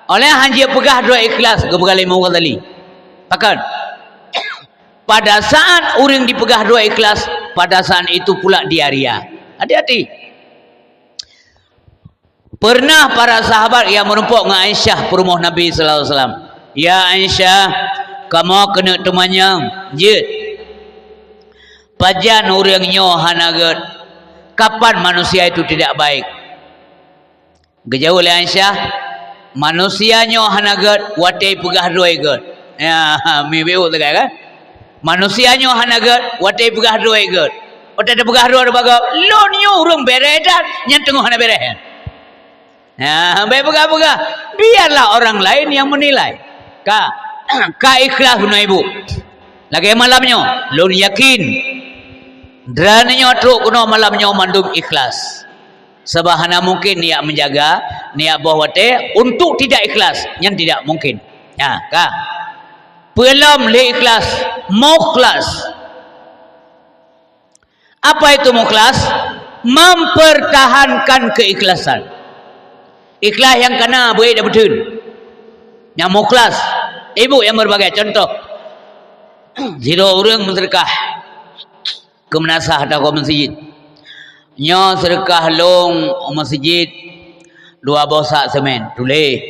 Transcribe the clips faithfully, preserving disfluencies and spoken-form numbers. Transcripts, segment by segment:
Oleh hana jipeugah droe ikhlas, geupeugah lé Imam Ghazali. Pakon? Pada saat ureuëng dipeugah droe ikhlas, pada saat itu pula dia ria. Hati-hati. Pernah para sahabat nyang meurumpok ngon Aisyah peurumoh Nabi sallallahu alaihi wasallam, "Ya Aisyah, kamoe keuneuk teumanyong, jeuet, pajan ureuëng nyoe hana gét? Kapan manusia itu tidak baik?" Geujaweueb lé Aisyah, "Manusia nyoe hana gét watée peugah droe gét." Ya, mi biu tegai kan? "Manusia nyoe hana gét watée peugah droe gét." Watée teupeugah droe bak gob, "Lôn nyoe ureuëng béreh that, nyan teungoh hana béreh." Ya, bék peugah-peugah. Biarlah orang lain yang menilai. Ka, ka ikhlas bunoe ibu. Lagée malam nyoe, lôn yakin, droeneuh nyoe trok keunoe malam nyoe mandum ikhlas. Sabab hana mungkin niat menjaga, niat boh watée untuk tidak ikhlas. Nyan tidak mungkin. Ya, ka. Peulom lé ikhlas, mukhlas. Apa itu mukhlas? Mempertahankan keikhlasan. Ikhlas nyang kana beuet dan beutôi. Nyang mukhlas, ibu nyang berbagai contoh. Sidroe ureuëng meuseudeukah keu meunasah atau keu meuseujid. "Nyoe seudeukah lôn u meuseujid dua boh sak seumén, tuléh.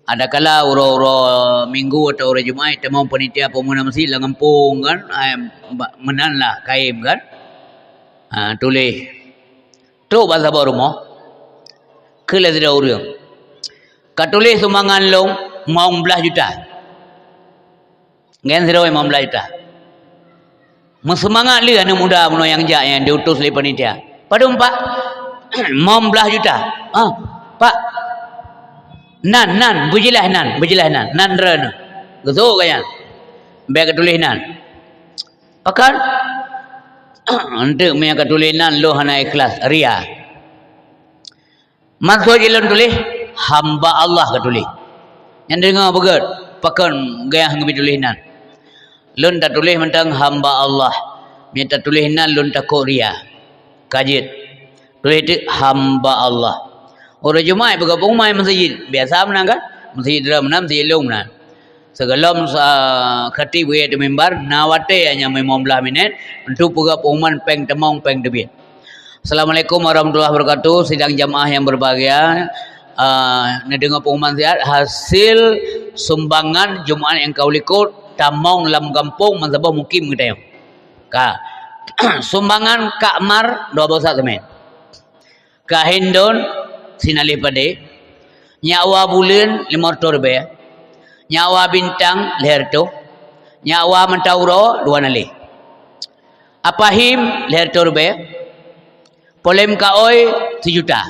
Adakala uroe-uroe Minggu atau uroe Jumat tamong panitia peumunan meuseujid lam gampông kan, ai, ba-, meunan lah kaém kan. Ha, tuléh. Trok bak saboh rumoh, kheun lé sidroe ureuëng, 'Ka tuléh sumbangan lôn limong blaih juta.' Ngon sidroe limong blaih juta. Meuseumangat lé aneuëk muda bunoe nyang jak nyang diutus lé panitia. 'Padum, Pak?' 'Limong blaih juta.' 'Ah, Pak, nan, nan, beujeulaih nan, beujeulaih nan, nan droeneuh.' Geusok gobnyan. Bék ka tuléh nan. Pakon? Eunteuk meunyo ka tuléh nan lôn hana ikhlas, ria. Maksud jih lôn tuléh, hamba Allah ka tuléh. Nyan deungoe beugét, pakon gaya ngeubit tuléh nan. Lôn tatuléh mantong hamba Allah. Meunyo tatuléh nan lôn takot ria. Ka jeuet. Tuléh teuk hamba Allah. Uroe Jumaat beugabong mai meuseujid. Biasa meunan kan? Meuseujid droe meunan, meuseujid lôn meunan. Sigohlom sa-, khatib geuyue ateueh mimbar, na watée hanya limong blaih minét, untuk peugah pengumuman péng tamong, péng teubiet. Assalamualaikum warahmatullahi wabarakatuh. Sidang jamaah yang berbahagia, ah, neudeungoe pengumuman siat, hasil sumbangan Jumaat nyang ka u likot tamong lam gampông meusaboh mukim geutanyoe. Ka. Sumbangan Kak Mar dua boh sak seumén. Kak Hindon sinaleh padé. Nyak Wa Buleuen limong reutôh ribée. Nyak Wa Bintang lhée reutôh. Nyak Wa Mantauroe dua naleh. Apa Him lhée reutôh ribée. Polem Kaoi sijuta.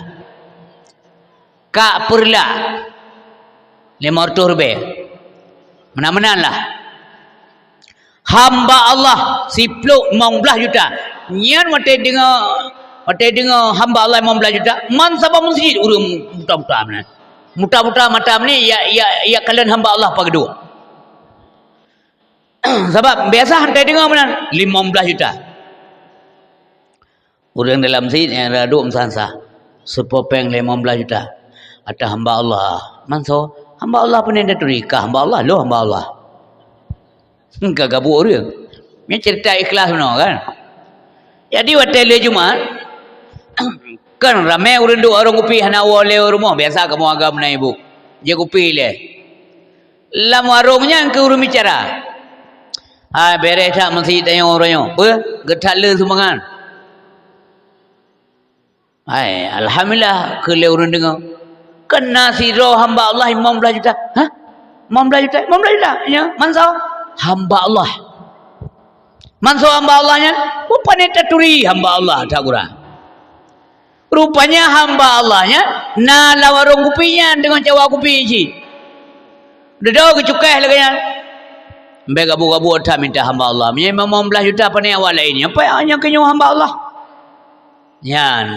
Kak Peurla limong reutôh ribée. Meunan-meunan lah. Hamba Allah siplôk limong blaih juta. Nyan watée deungoe, watée deungoe hamba Allah limong blaih juta, man saboh meuseujid ureuëng buta-buta meunan. Buta-buta mata meunan, ya, ya, ya kalon hamba Allah pageudue. Sabab biasa watée deungoe meunan, limong blaih juta. Ureuëng dalam sit nyang raduek meusansa, seupôt péng limong blaih juta. Ata hamba Allah. Manso, hamba Allah peunan taturi, ka hamba Allah, lôn hamba Allah. Ka gabuk ureuëng. Nyan cerita ikhlas bunoe kan. Jadi watée lheueh Jumat, kan ramé ureuëng duek warong kupi hana woe lé rumoh, biasa kamoe agam na ibu. Jeuet kupi lé. Lam warong nyan keu ureuëng bicara. Hai, béreh that meuseujid tanyoe uroe nyoe. Beuh, geutat le sumbangan. Hai, alhamdulillah, keu lé ureuëng deungoe. Kan na sidroe hamba Allah limong blaih juta. Hah? Limong blaih juta? Limong blaih juta? Ya, manso? Hamba Allah. Manso hamba Allah nyan? Rupanya taturi hamba Allah that gura. Rupanya hamba Allah nyan na lam warong kupi nyan deungon cawa kupi cit. Dudoe geucukéh lagée nyan. Bék gabu-gabu that minta hamba Allah. Meunyoe limong blaih juta pane awak laén nyan, pai nyang keunyoe hamba Allah. Nyan.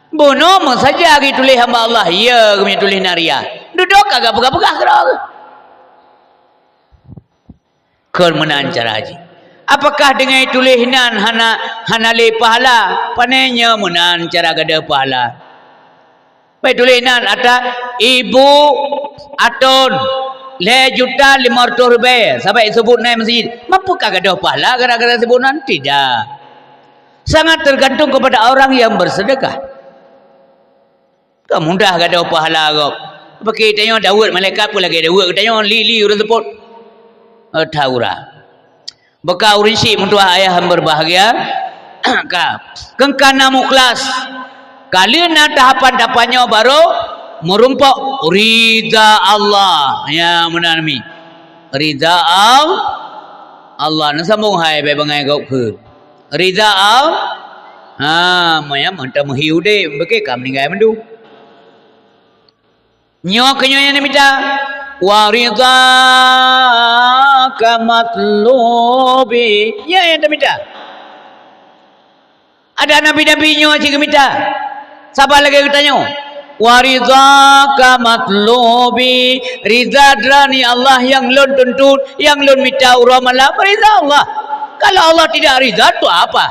Bunoe meusaja geutuléh hamba Allah, ya geumeunyoe tuléh nan ria. Dudoe ka geupeugah-peugah keudroe. Kon meunan cara jih. Apakah deungon tuléh nan hana, hana lé pahala? Pane nyoe meunan cara gadôh pahala. Bék tuléh nan ata ibu atôn, lhèe juta limong reutôh ribèe, sabab jiseubut nan meuseujid. Mampu ka gadôh pahala gara-gara seubut nan? Tidak. Sangat tergantung kepada orang yang bersedekah. Ka mudah gadôh pahala gob. Bagi tanyoe Daud malaikat pun lagèe Daud, tanyoe li-li ureueng seupôt. Eh, thaura. Baka ureueng syik meutuah ayah yang berbahagia, ka, keungkana mukhlas. Ka lheueh na tahapan-tahapan nyoe baru meurumpok ridha Allah. Ya, meunan mi. Ridha Al-, Allah. Neusambông hai bèk bangai gob kheun. Ridha Al-, ha, meunan mantong meuhi udép, bèk ka meuninggai mandum. Nyoe keuh nyoe nyang neumita. Wa ridhaka matlubi. Nyoe nyang teumita. Ada nabi-nabi nyoe cit geumita. Saban lagèe geutanyoe. Wa ridhaka matlubi. Ridha droeneuh ya Allah nyang lôn tuntut, nyang lôn mita uroe malam, ridha Allah. Kalau Allah tidak ridha, untuk apa?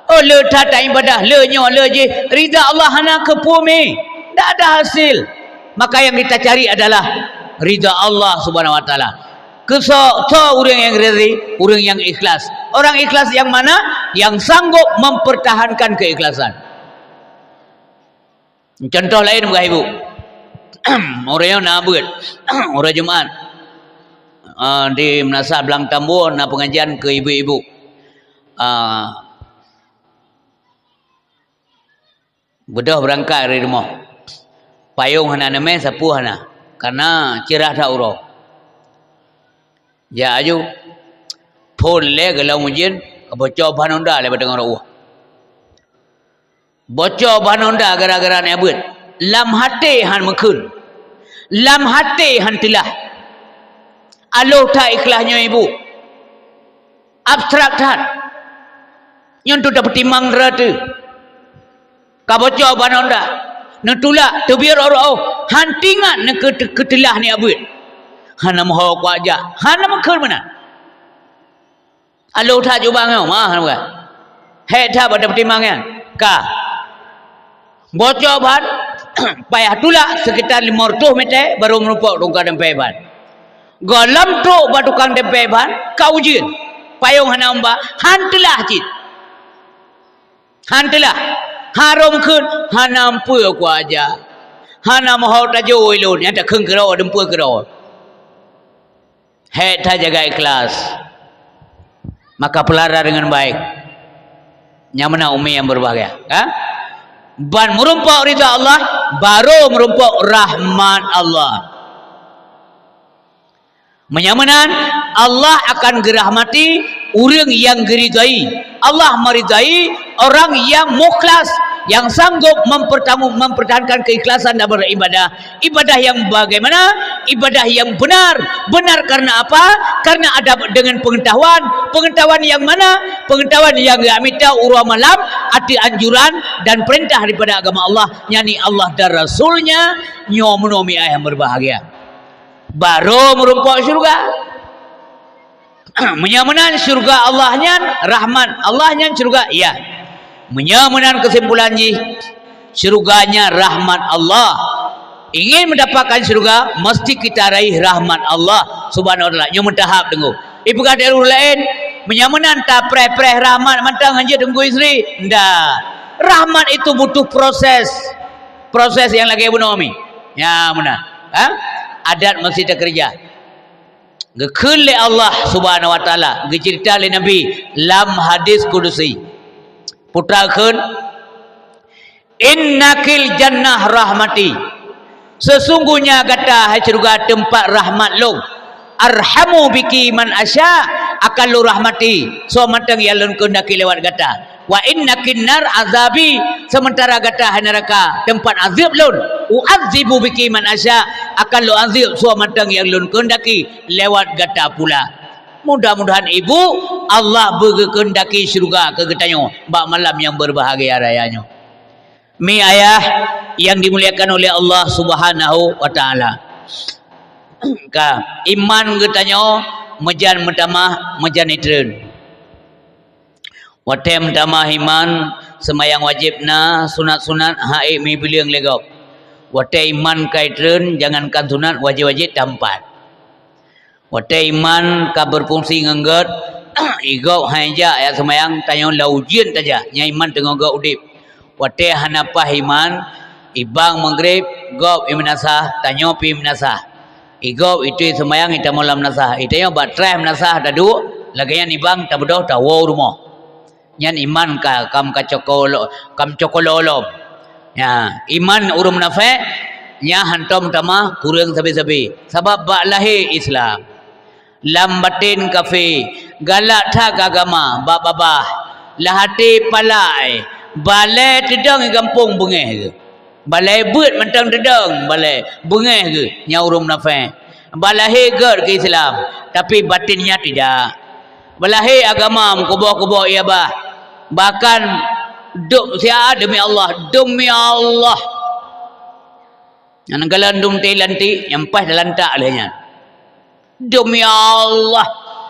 Oh, le that ibadah, le nyoe, le jih, ridha Allah hana keupeue mi, tak ada hasil. Maka yang kita cari adalah ridha Allah Subhanahu wa Taala. Keu soe, soe ureueng nyang ridha? Ureueng nyang ikhlas. Orang ikhlas yang mana? Yang sanggup mempertahankan keikhlasan. Contoh laén, peugah ibu. Uroe nyoe na beuet. Uroe Jumat. Ah, di Meunasah Blang Tambô na pengajian keu ibu-ibu. Ah, beudôh beurangkat dari rumoh. Payông hana neumè, sapue hana. Karena cerah that uroe. Jak aju. Phôn lé gohlom ujeuen, ka bocor ban honda lé bak teungoh rot ueh. Bocor ban honda gara-gara nyan beuet. Lam até han meukheun. Lam até han teulah. Aloh that ikhlas nyoe ibu. Abstrak that. Nyoe teuh tapeutimang rata. Ka bocor ban honda. Neutulak, teubiet rot ueh. Han teuingat neukeu-, keu teulah nyan beuet. Hana meuho kuat jak. Hana meukheun meunan. Aloh that jubah nyoe, mah, bukan? Hék that bak tapeutimang nyan. Ka. Bocor ban, payah tulak sekitar lima ratus meter, baru meurumpok tukang tempé ban. Gohlom trok bak tukang tempé ban, ka ujeuen. Payông hana meuba, han teulah cit. Han teulah. Harôm kheun, hana meukheun kuat jak. Hana meuho tajok ulôn, nyang takheun keudroe, deumpue keudroe. Hék that jaga ikhlas, maka pelihara dengan baik. Nyang meunan umi nyang berbahagia, ha? Ban meurumpok ridha Allah, baru meurumpok rahmat Allah. Meunyoe meunan, Allah akan geurahmati ureueng nyang geuridhai. Allah meuridhai orang yang mukhlas, yang sanggup mempertamu-, mempertahankan keikhlasan dalam beribadah. Ibadah yang bagaimana? Ibadah yang benar. Benar karena apa? Karena ada dengan pengetahuan. Pengetahuan yang mana? Pengetahuan yang geumita uroe malam, arti anjuran dan perintah daripada agama Allah, yakni Allah dan Rasul-Nya. Nyoe meunoe mi ayah yang berbahagia. Baru meurumpok syurga. Meunyoe meunan syurga Allah nyan rahmat Allah nyan syurga, iya. Meunyoe meunan kesimpulan jih, syurga nyan rahmat Allah. Ingin mendapatkan syurga, mesti kita raih rahmat Allah Subhanahu wa Taala. Nyoe meutahap teungku. Ipeugah di ureueng laén, meunyoe meunan tapreh-preh rahmat mantong hanjeuet teungku istri. Ndak. Rahmat itu butuh proses. Proses nyang lagèe bunoe mi. Ya, meunan. Ha? Adat mesti takeureuja. Geukheun lé Allah Subhanahu wa Taala, geuceurita lé Nabi lam hadis kudusi. Putra kheun, "Innakil jannah rahmati." Sesungguhnya gata hai syeuruga teumpat rahmat lôn. "Arhamu biki man asya," akan lôn rahmati soe mantong nyang lôn keuhendaki lewat gata. "Wa innakin nar azabi," sementara gata hai neuraka teumpat azeueb lôn. "U'adzibu biki man asya," akan lôn azeueb soe mantong nyang lôn keuhendaki lewat gata pula. Mudah-mudahan ibu, Allah beugeukeuhendaki syeuruga keu geutanyoe bak malam nyang berbahagia raya nyoe. Mi ayah yang dimuliakan oleh Allah Subhanahu wa Taala. Ka, iman geutanyoe meujan meutamah, meujan itreun. Watèe meutamah iman, seumayang wajéb na, sunat-sunat han ék mi bileueng lé gob. Watée iman ka itreun, jangankan sunat, wajéb-wajéb tampat. Watée iman ka beufungsi ngon gét, i gob han ijak jak seumayang, tanyoe lam ujeuen tajak, nyan iman teungoh gét udeb. Watée hana paih iman, i bang Maghrib, gob i meunasah, tanyoe pih i meunasah. I gob iteuh seumayang, itamong lam meunasah. Itanyoe bak traih meunasah taduek, lagée nyan i bang tabeudôh tawoe u rumoh. Nyan iman ka, ka meucokolo-, ka meucokolo lom. Ya, iman ureuëng munafék, nyan hántom tamah kureueng sabe-sabe. Sabab bak lahé Islam, lam batén kafé, galak that keu agama, bak babah, lam até palai, balée teudong i gampông beungéh geuh. Balée beuet mantong teudong, balée beungéh geuh, nyan ureuëng munafék. Bak lahé gét keu Islam, tapi batén nyan tidak. Bak lahé agama meukuboh-kuboh ié bah. Bahkan dum siat demi Allah, demi Allah. Nyan galak dum teulantik, nyang paih teulantak lheueh nyan. Demi Allah.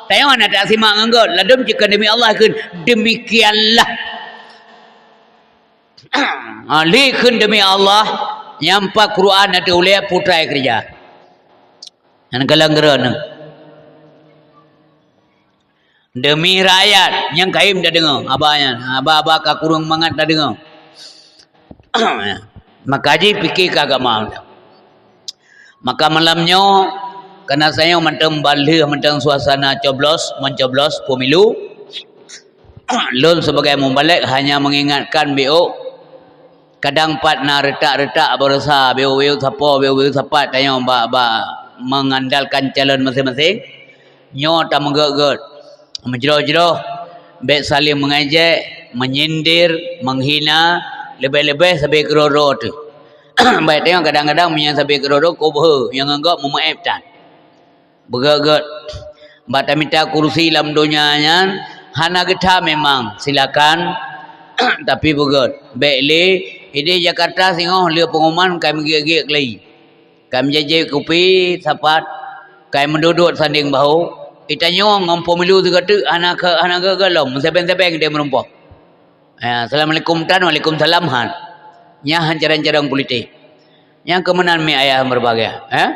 Tanyoe hana tasimak ngon gét, ladum jikheun demi Allah kheun, demikianlah. Ah, lé kheun demi Allah, nyang pat Quran na teuulée putra keureuja. Nyan galak geureun. Demi rakyat, nyang kayém tadeungoe, haba nyan. Haba-haba ka kureueng mangat tadeungoe. Maka jih pike keu agama. Maka malam nyoe, karena tanyoe mantong ban lheueh mantong suasana coblos, mencoblos pemilu, lôn sebagai mubalek hanya mengingatkan biôk, kadang pat na retak-retak baroesa, biôk-biôk sapo, biôk-biôk sapat tanyoe bak, bak mengandalkan calon masing-masing. Nyoe tameugét-gét, meujroh-jroh, bék saléng meungejek, menyindir, menghina, leubeh-leubeh sabe keudroe-droe teuh. Bék tanyoe kadang-kadang meunyoe sabe keudroe-droe, keu beuhe nyang anggab meumeuéb tan. Beugét-gét, bak tamita kursi lam donya nyan hana geutam memang, silakan, tapi beugét. Bék lé, idéh Jakarta singoh lé pengumuman ka meugiek-giek keulayi. Ka meujajék kupi sapat, ka meududuek sandéng bahô, itanyoe ngon pemilu sigoe teuk hana keu, hana gét-gét lom, meusaben-saben deh meurumpok. Ya, assalamualaikum tan, waalaikumsalam han. Nyan han carông-carông politik. Nyang keu meunan mi ayah meubahagia, eh?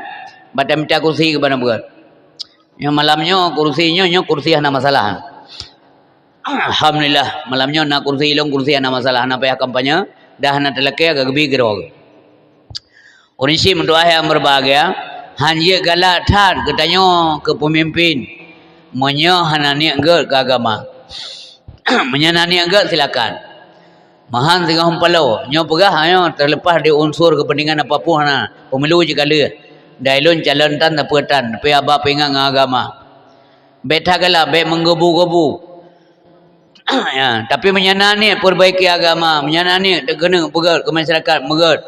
Bak tamita kursi keu bana beugét. Nyoe malam nyoe kursi nyoe, nyoe kursi hana masalah. Alhamdulillah, malam nyoe na kursi lôn, kursi hana masalah, hana payah kampanye, dah hana teulakée ka geubi keudroe. Ureuëng syiek meutuah nyang meubahagia, han jeuet galak that geutanyoe keu peumimpin, meunyoe hana niet gét keu agama. Meunyoe na niet gét, silakan. Meuhan singoh meuphalo, nyoe peugah nyoe, terlepas di unsur kepentingan apapun hana, pemilu jih ka lheueh. Dai lôn calon tan sapeue tan, tapi haba peuingat ngon agama. Bék that galak, bék meugobu-gobu. Ya, tapi meunyoe na niet perbaiki agama, meunyoe na niet keuneuk beugét keu masyarakat, beugét.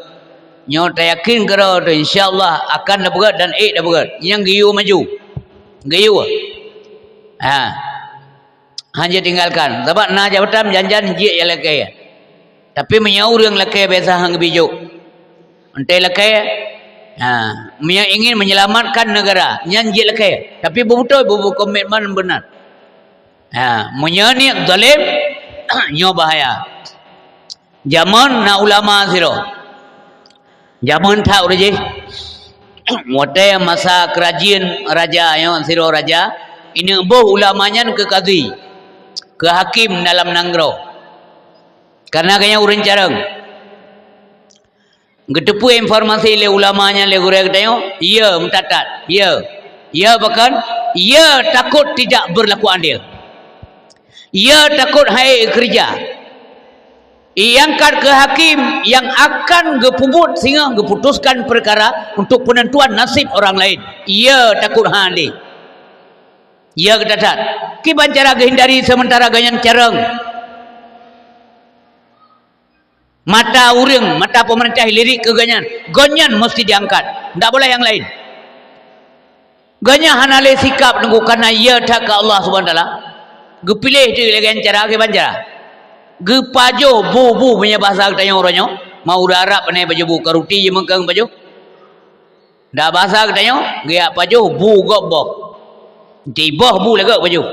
Nyoe tayakin keudroe teuh, insya Allah akan tabeugét dan ék tabeugét. Nyang geuyue maju. Geuyue. Ha. Han jeuet tinggalkan. Sabab na jabatan jan-jan jeuet nyang lakée. Tapi meunyoe ureuëng lakée biasa han geubi jok. Entée lakée, ha, meunyoe ingin menyelamatkan negara, nyan jeuet lakée. Tapi beubeutôi, beu-, beukomitmen beuna. Ha, meunyoe niet zalim, nyoe bahaya. Jameun na ulama sidroe. Jameun that ureuëng jih. Watée masa keurajeuen raja nyoe sidroe raja, ineuk boh ulama nyan keu kadhi, keu hakim dalam nanggroe. Karena geuhnyan ureuëng carông. Geuteupeue informasi lé ulama nyan lé gurée geutanyoe, ya meutat-tat, ya. Ya bahkan, ya takot tidak berlaku adil. Ya takot hai keureuja. Iangkat keu hakim nyang akan geupeubuet singoh geuputuskan peukara untuk peunentuan nasib orang lain. Ya takot hai adil. Ya geutat-that. Kiban cara geuhindari seumeuntara geuhnyan carông. Mata ureuëng, mata peumeurintah lirik keu geuhnyan, geuhnyan meusti jiangkat, ndak boleh nyang laén. Geuhnyan hana lé sikab teungku, kana ya that keu Allah Subhanahu Wa Taala. Geupiléh teuh lagée nyan cara, kiban cara. Geupajoh bu-bu meunyoe basa geutanyoe uroe nyoe, ma ureuëng Arab pane pajoh bu, ka ruti jimeukeueng pajoh. Dak basa geutanyoe, geujak pajoh bu gob boh. Jiboh bu lagée pajoh.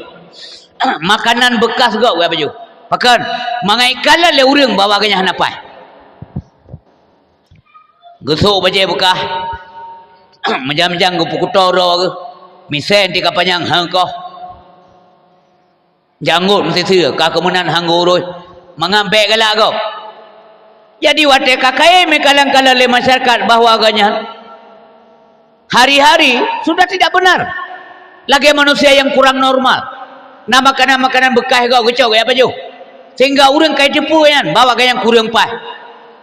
Makanan beukas gob geujak pajoh. Pakon? Mangat ikalon lé ureuëng bahwa geuhnyan hana paih. Geusok bajée beukah. Meujan-meujan geupeukuto droe geuh. Misée tika panyang hangkoh. Janggot meusiseue, ka keumeunan hanggo uroe. Mangat bék galak gob. Jadi watée ka kayém meukalon-kalon lé masyarakat bahwa gobnyan hari-hari sudah tidak benar. Lagée manusia nyang kurang normal. Na makanan-makanan beukah gob geucok gaya pajoh. Sehingga ureuëng ka jiteupeue nyan bahwa gobnyan kureueng paih.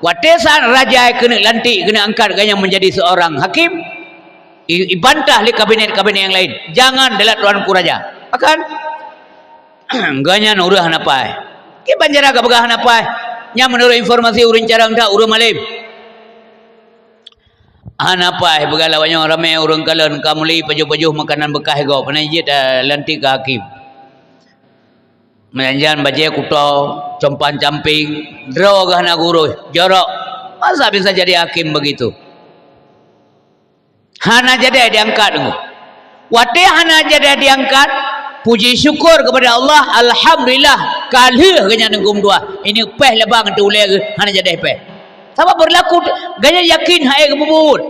Watée saat raja keuneuk lantik, keuneuk angkat gobnyan menjadi seorang hakim, i-, ibantah lé kabinet-kabinet nyang laén. Jangan dalam tuanku raja. Akan gobnyan ureuëng hana paih. Kiban cara ka peugah hana paih. Nyan meunurot informasi ureuëng carông that, ureuëng malém. Hana paih peugah lawak nyoe ramé ureuëng kalon ka meuli pajoh-pajoh makanan beukah gob, hana jeuet, eh, lantik keu hakim. Meujan-jan bajée kuto, compang-camping, droe geuh hana gurôi, jorok. Masa bisa jadi hakim begitu? Hana jadi diangkat. Watée hana jadi diangkat, puji syukur kepada Allah, alhamdulillah, ka lheueh gobnyan teungku meutuah. Ini péh labang teu ulée geuh hana jadi péh. Sabab berlaku gobnyan yakin hana ék peubuet.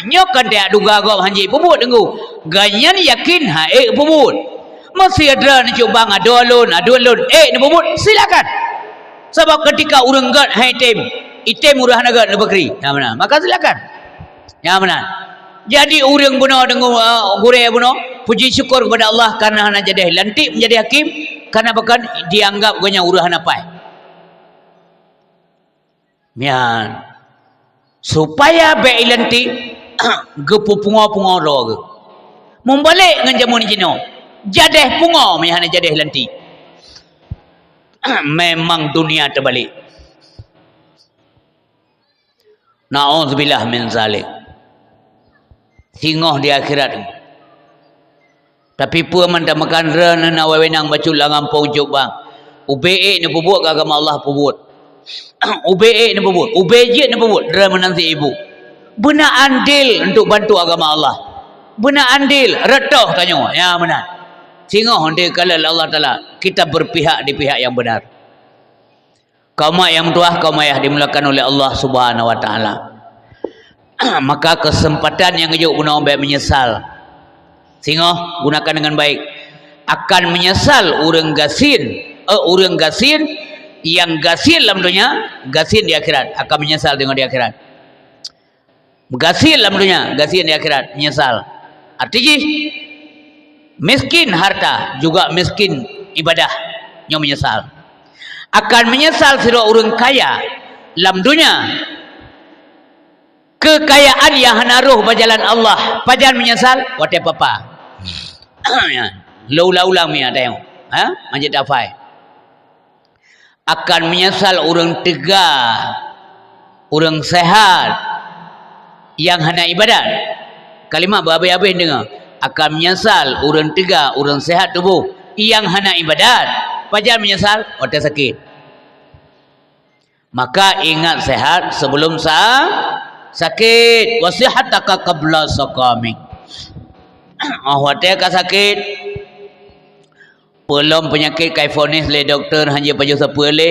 Nyoe kan tajak duga gob hana jipeubuet teungku. Gobnyan yakin hana ék peubuet. Meusé droe neucuba ngadô lôn, aduen lôn, ék neupeubuet, silakan. Sabab ketika ureuëng gét hana item, item ureuëng hana gét neupeukeuri. Nyang meunan. Maka silakan. Nyang meunan. Jadi ureuëng bunoe deungoe, eh, gurée bunoe, puji syukur kepada Allah karena hana jadi lantik menjadi hakim, karena bahkan dianggap gobnyan ureuëng hana paih. Nyan. Supaya bék ilantik, geupeupungo-pungo droe geuh. Meubalek ngon jameun jinoe. Jadéh pungo meuhana jadéh lantik. Memang dunia terbalik. Na'udzubillah min zalik. Singoh di akhirat. Tapi peue mantong meukan droeneuh na wewenang bacut lam gampông cok bang. Ubé ék neupeubuet keu agama Allah peubuet. Ubé ék neupeubuet, ubé jeuet neupeubuet, droeneuh meunan si ibu. Beuna andil untuk bantu agama Allah. Beuna andil, retoh tanyoe, ya meunan. Singoh di kalon Allah Taala, kita berpihak di pihak yang benar. Kaum mak nyang meutuah, kaum ayah dimuliakan oleh Allah Subhanahu wa Taala. Maka kesempatan nyang geujok bunoe bék menyesal. Singoh gunakan dengan baik. Akan menyesal ureuëng gasien, eh, ureuëng gasien nyang gasien lam donya, gasien di akhirat, akan menyesal singoh di akhirat. Gasien lam donya, gasien di akhirat, menyesal. Arti jih, miskin harta, juga miskin ibadah, nyoe menyesal. Akan menyesal sidroe ureuëng kaya lam donya, kekayaan nyang hana roh bak jalan Allah, pajan menyesal, watée papa. Ya, lo ulang-ulang mi ada yang, ha? Manjit dafai. Akan menyesal ureuëng teuga, ureuëng sehat nyang hana ibadat. Kalimat beuhabéh-habéh deungoe. Akan menyesal ureuëng teuga, ureuëng sehat tuboh nyang hana ibadat. Pajan menyesal? Watée sakét. Maka ingat sehat sebelum sa-, sakét. Wa sihhataka qabla saqamik. Oh, watée ka sakét, peulom peunyakét ka ifonis lé dokto, hana jipajoh sapeue lé.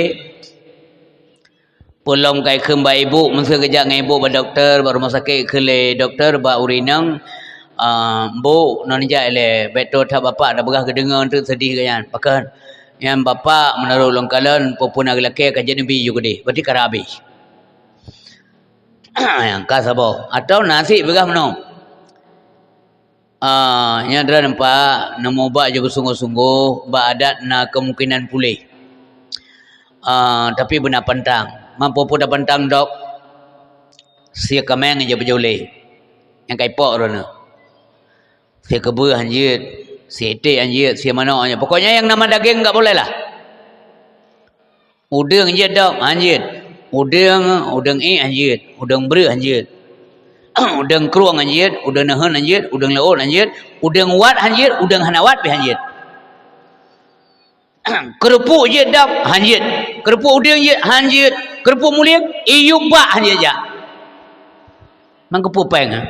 Peulom ka ikheun bak ibu, meuseu geujak ngon ibu bak dokto, bak rumoh sakét, ikheun lé dokto bak ureuëng inong, ah, "Mbok, non jak ilée, bék trok that bapak, tapeugah geudeungoe teuk seudeh gobnyan." Pakon? "Nyan bapak, meunurot ulôn kalon, peue-peue na geulakée ka jeuet neubi ju keudeh." Berarti ka rab habéh. Nyang ka saboh. Atau na sit peugah meunoe. Ah, nyan droe nampak, neumubat jih beusunggoh-sunggoh, bak adat na kemungkinan puléh. Ah, tapi beuna pantang. Man peue-peue tapantang, Dok? Sie kaméng jih beujeuet lé. Nyang ka ipok droeneuh. Sie keubeue hanjeuet, sie iték hanjeuet, sie manok hanjeuet. Pokoknya nyang nama daging enggak boleh lah. Udeueng jeuet, Dok, hanjeuet. Udeueng, udeueng ék hanjeuet, udeueng breueh hanjeuet. Udeueng krueng hanjeuet, udeueng neuheun hanjeuet, udeueng leuôt hanjeuet, udeueng wat hanjeuet, udeueng hana wat pih hanjeuet. Keureupuk jeuet, Dok, hanjeuet. Keureupuk udeueng jeuet, hanjeuet. Keureupuk mulieng, iyup bak hanjeuet jak. Man keupeue péng, ha?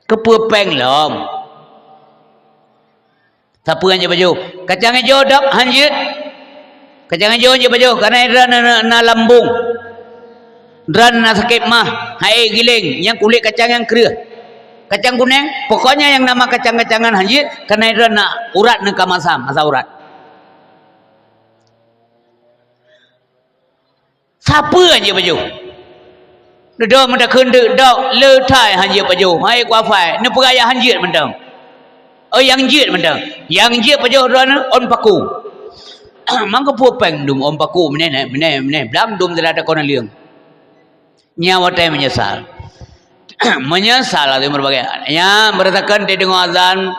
Keupeue péng lom? Sapeue nyang jipajoh? Kacang ijo, Dok, hanjeuet. Kacang ijo jipajoh, karena na, na, na, na lambung. Droeneuh na sakét mah, han ék giléng, nyang kulét kacang nyang kreueh. Kacang kunéng, pokoknya nyang nama kacang-kacangan hanjeuet, keunan droeneuh na urat neuh ka masam, masa urat. Sapeue hanjeuet pajoh? Dudoe meutakheun deuk dok, le thai hanjeuet pajoh, han ék kuafai, neupeugah jak hanjeuet mantong. Oh, nyang jeuet mantong. Nyang jeuet pajoh droeneuh ôn paku. Mangkeupeu péng dum ôn paku, meunan, meunan, meunan, blang dum teulat takon leueng. Nyan watèe meunyeusal. Meunyeusal laju meureubagai. Nyan beuratakan teudeungoe azan,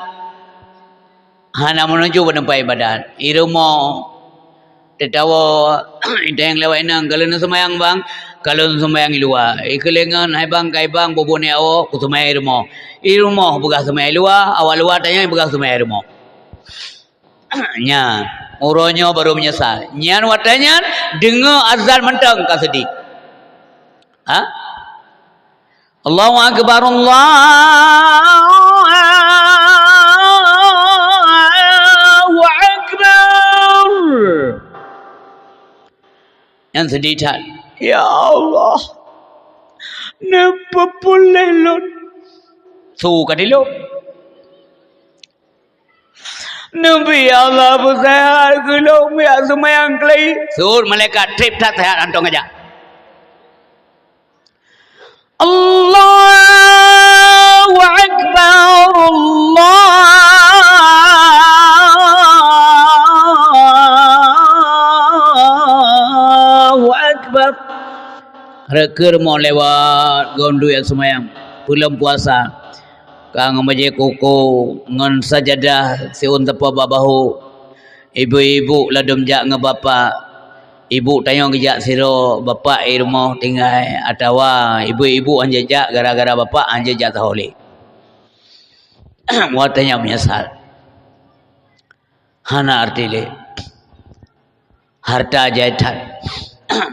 hana meunuju bak teumpat ibadat. I rumoh, teutawoe, i dayang lewat inong, "Ka lôn seumayang, Bang?" "Ka lôn seumayang i luwa." "I keulengon, hai Bang, kai Bang, bubuet nyoe awak, kuseumayang i rumoh." I rumoh peugah seumayang i luwa, awak luwa tanyoe peugah seumayang i rumoh. Nyan, uroe nyoe barô meunyeusal. Nyan watèe nyan, deungoe azan mantong ka seudeh. Ha? Allahu Akbar, Allahu Akbar. Nyan seudeh that. Ya Allah, neupeupuléh lôn. Su ka dilôn. Neubi Allah beuseuhat keu lôn, jak seumayang keulai. Seuôt malaikat trép that seuhat hantom geujak. Allahu Akbar, Allahu Akbar. Rhot keu rumoh lewat, gob duek seumayang, peulom puasa. Ka ngon bajèe koko, ngon sajadah siôn teupeu bak bahu. Ibu-ibu ladôm jak ngon bapak. Ibu tanyoe geujak sidroe, bapak i rumoh tinggai, atawa ibu-ibu hanjeuet jak gara-gara bapak hanjeuet jak saho lé. Watèe nyan meunyeusal. Hana arti lé. Hareuta jai that.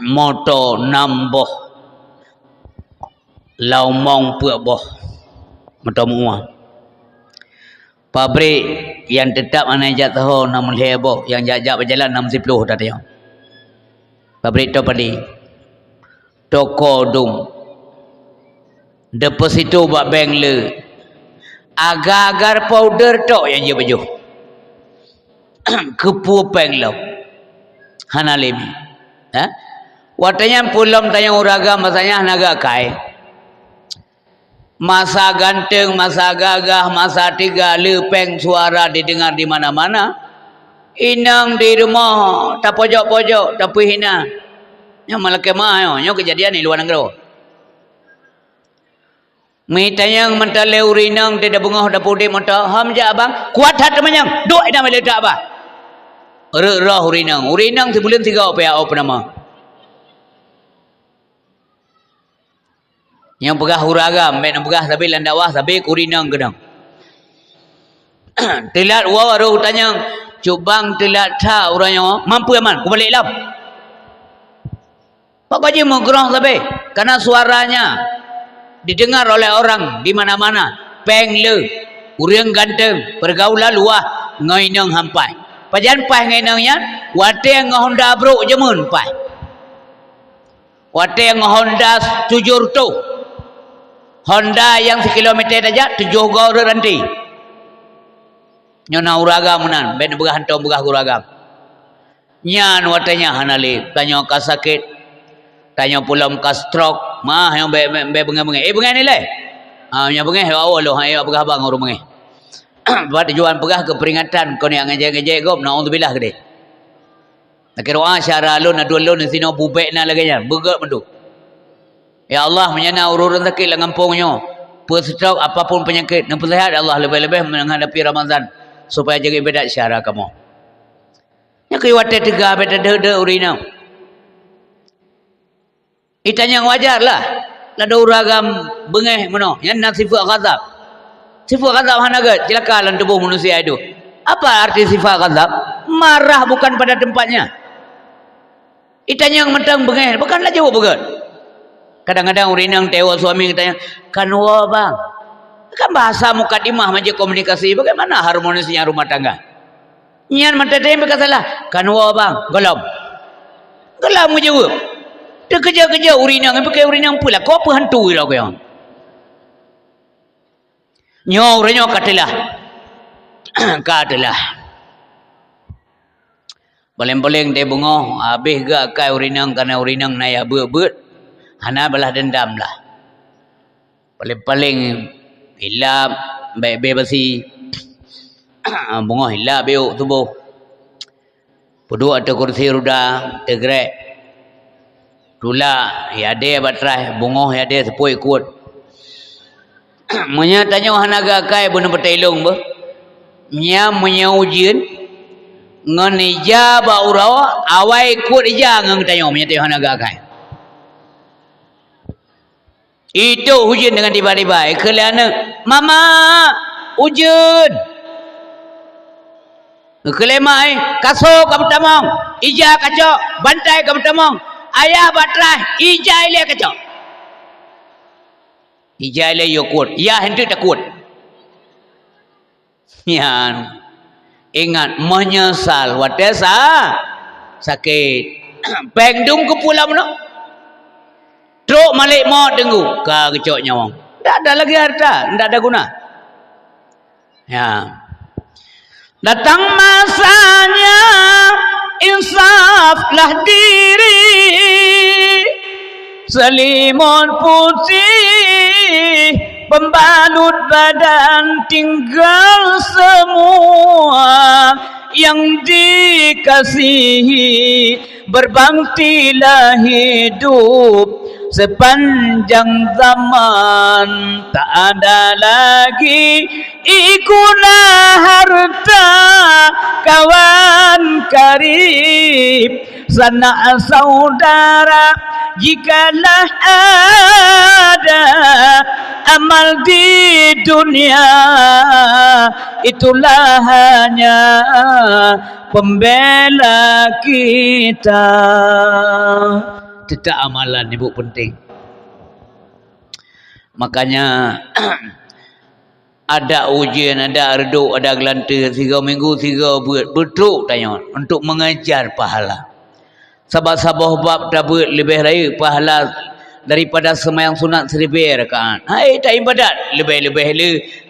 Moto nam boh. Laumong peuet boh. Moto meu'ah. Pabrik nyang teutap hana jak saho nam lhèe boh, nyang jak-jak beujalan nam siploh that nyoe. Pabrik toh padé. Toko dum. Deposito bak bank le. Agar-agar powder tok nyang jipajoh. Keupeue péng lom. Hana lé mi. Ha? Watèe nyan peue lom tanyong ureueng agam, masa nyan hana geuakai. Masa ganteng, masa gagah, masa teuga, le péng suara didengar di mana-mana. Inong di rumoh tapojok-pojok, tapeuhina. Nyoe meulakèe meu'ah nyoe, nyoe keujadian di luwa nanggroe. Meutanyong mantong lé ureueng inong, teudeungoe dapur di moto, "Hom jak, Abang?" "Kuat that teumanyong, duek inong lé tak, Abang." Rhot roh ureueng inong, ureueng inong sibuleuen sigoe pih, oh, peunama. Nyang peugah ureueng agam, bèk neupeugah sabe lam dakwah, sabe keu ureueng inong keudong. Teulat woe, roh tanyong, "Cut Bang, teulat that uroe nyoe, mampu aman, kubalek lom." Pakon jimeugrong sabe, karena suaranya didengar oleh orang di mana-mana. Péng le, ureueng ganteng, pergaulan luwah, ngon inong han paih. Pajan paih ngon inong nyan, watèe ngon Honda brôk jameun paih. Watèe ngon Honda tujoh reutôh. Honda nyang sikilomèter tajak tujoh goe rot ranté. Nyoe na ureueng agam meunan, bèk neupeugah hantom peugah keu ureueng agam. Nyan watèe nyan hana lé, tanyoe ka sakét, tanyoe peulom ka stroke, mah nyoe bèk, bèk, bèk beungèh-beungèh. Eh, beungèh nilai. Ha, nyang beungèh, ya Allah, lôn han ék peugah haba ngon ureueng beungèh. Bak tujuan peugah keu peuringatan, kon jak ngejek-ngejek gob, naudzubillah keudéh. Lakèe doa syedara lôn, aduen lôn disinoe bubek na lagèe nyan, beugèt mandum. Ya Allah, meunyo na ureueng-ureueng sakét lam gampông nyoe, peue stroke, apapun peunyakét, neupeusehat ya Allah, leubeh-leubeh menghadapi Ramadhan, supaya jaga ibadat syedara kamoe. Nyan keuh watèe teuga bèk tadeuh-deuh ureueng inong. Itanyong wajar lah. Ladôm ureueng agam beungèh meunoe, nyan na sifat ghadab. Sifat ghadab hana gèt, ceulaka lam tuboh manusia itu. Apa arti sifat ghadab? Marah bukan pada tempatnya. Itanyong mantong beungèh, bukan laju beugèt. Kadang-kadang ureueng inong teuwoe suami geutanyong, "Kan woe, Bang?" Kan bahasa mukadimah manjeuet komunikasi, bagaimana harmonisnya rumah tangga? Nyan mantong teuh pih ka salah. "Kan woe, Bang?" "Gohlom." Gohlom geujaweueb. Teukeujot-keujot ureueng inong, pike ureueng inong peue lakoe, peue hantu lagèe nyan. Nyoe ureueng nyoe ka teulah. Ka teulah. Paleng-paleng teuh beungoh, habéh geuakai ureueng inong, kareuna ureueng inong na nyang beuet-beuet, hana balas dendam lah. Paleng-paleng ilap, bèk-bèk basi. Beungoh ilap bèk tuboh. Peuduek ateueh kursi ruda, teugrek. Tulak, yadé bak traih, beungoh yadé seupôt ikot. Meunyoe tanyoe hana geuakai, beuneuh peutilông beuh. Nyan meunyoe ujeuen, ngon ija bak uroe, awai ikot ija ngon tanyoe, meunyoe tanyoe hana geuakai. Itôh ujeuen deungon tiba-tiba, ikheun lé aneuk, "Mama, ujeuen!" Ikheun lé mak, "Kaso ka meutamong, ija kacok, bantai ka meutamong, ayah bak traih, ija ilèe kacok." Ija ilèe yue kot, yah hana takot. Nyan, ingat, meunyeusal watèe sa-, sakét. Pèng dum keupeue lam nyoe? Trok malèk mot teunggu, ka geucok nyawöng. Ndak ada lagi harta, ndak ada guna. Ya. Datang masanya, insaflah diri. Selimut putih pembalut badan, tinggal semua yang dikasihi. Berbaktilah hidup sepanjang zaman, tak ada lagi guna harta kawan karib, sanak saudara jikalah ada. Amal di dunia itulah hanya pembela kita. Teutap amalan, ibu, penting. Makanya, ada ujeuen, ada reudôk, ada geulanteue, sigoe minggu, sigoe beuet, beutrok tanyoe untuk mengejar pahala. Sabab saboh bab tabeuet leubeh rayeuk pahala daripada seumayang sunat siribèe rakaat. Hai taibadat leubeh-leubeh le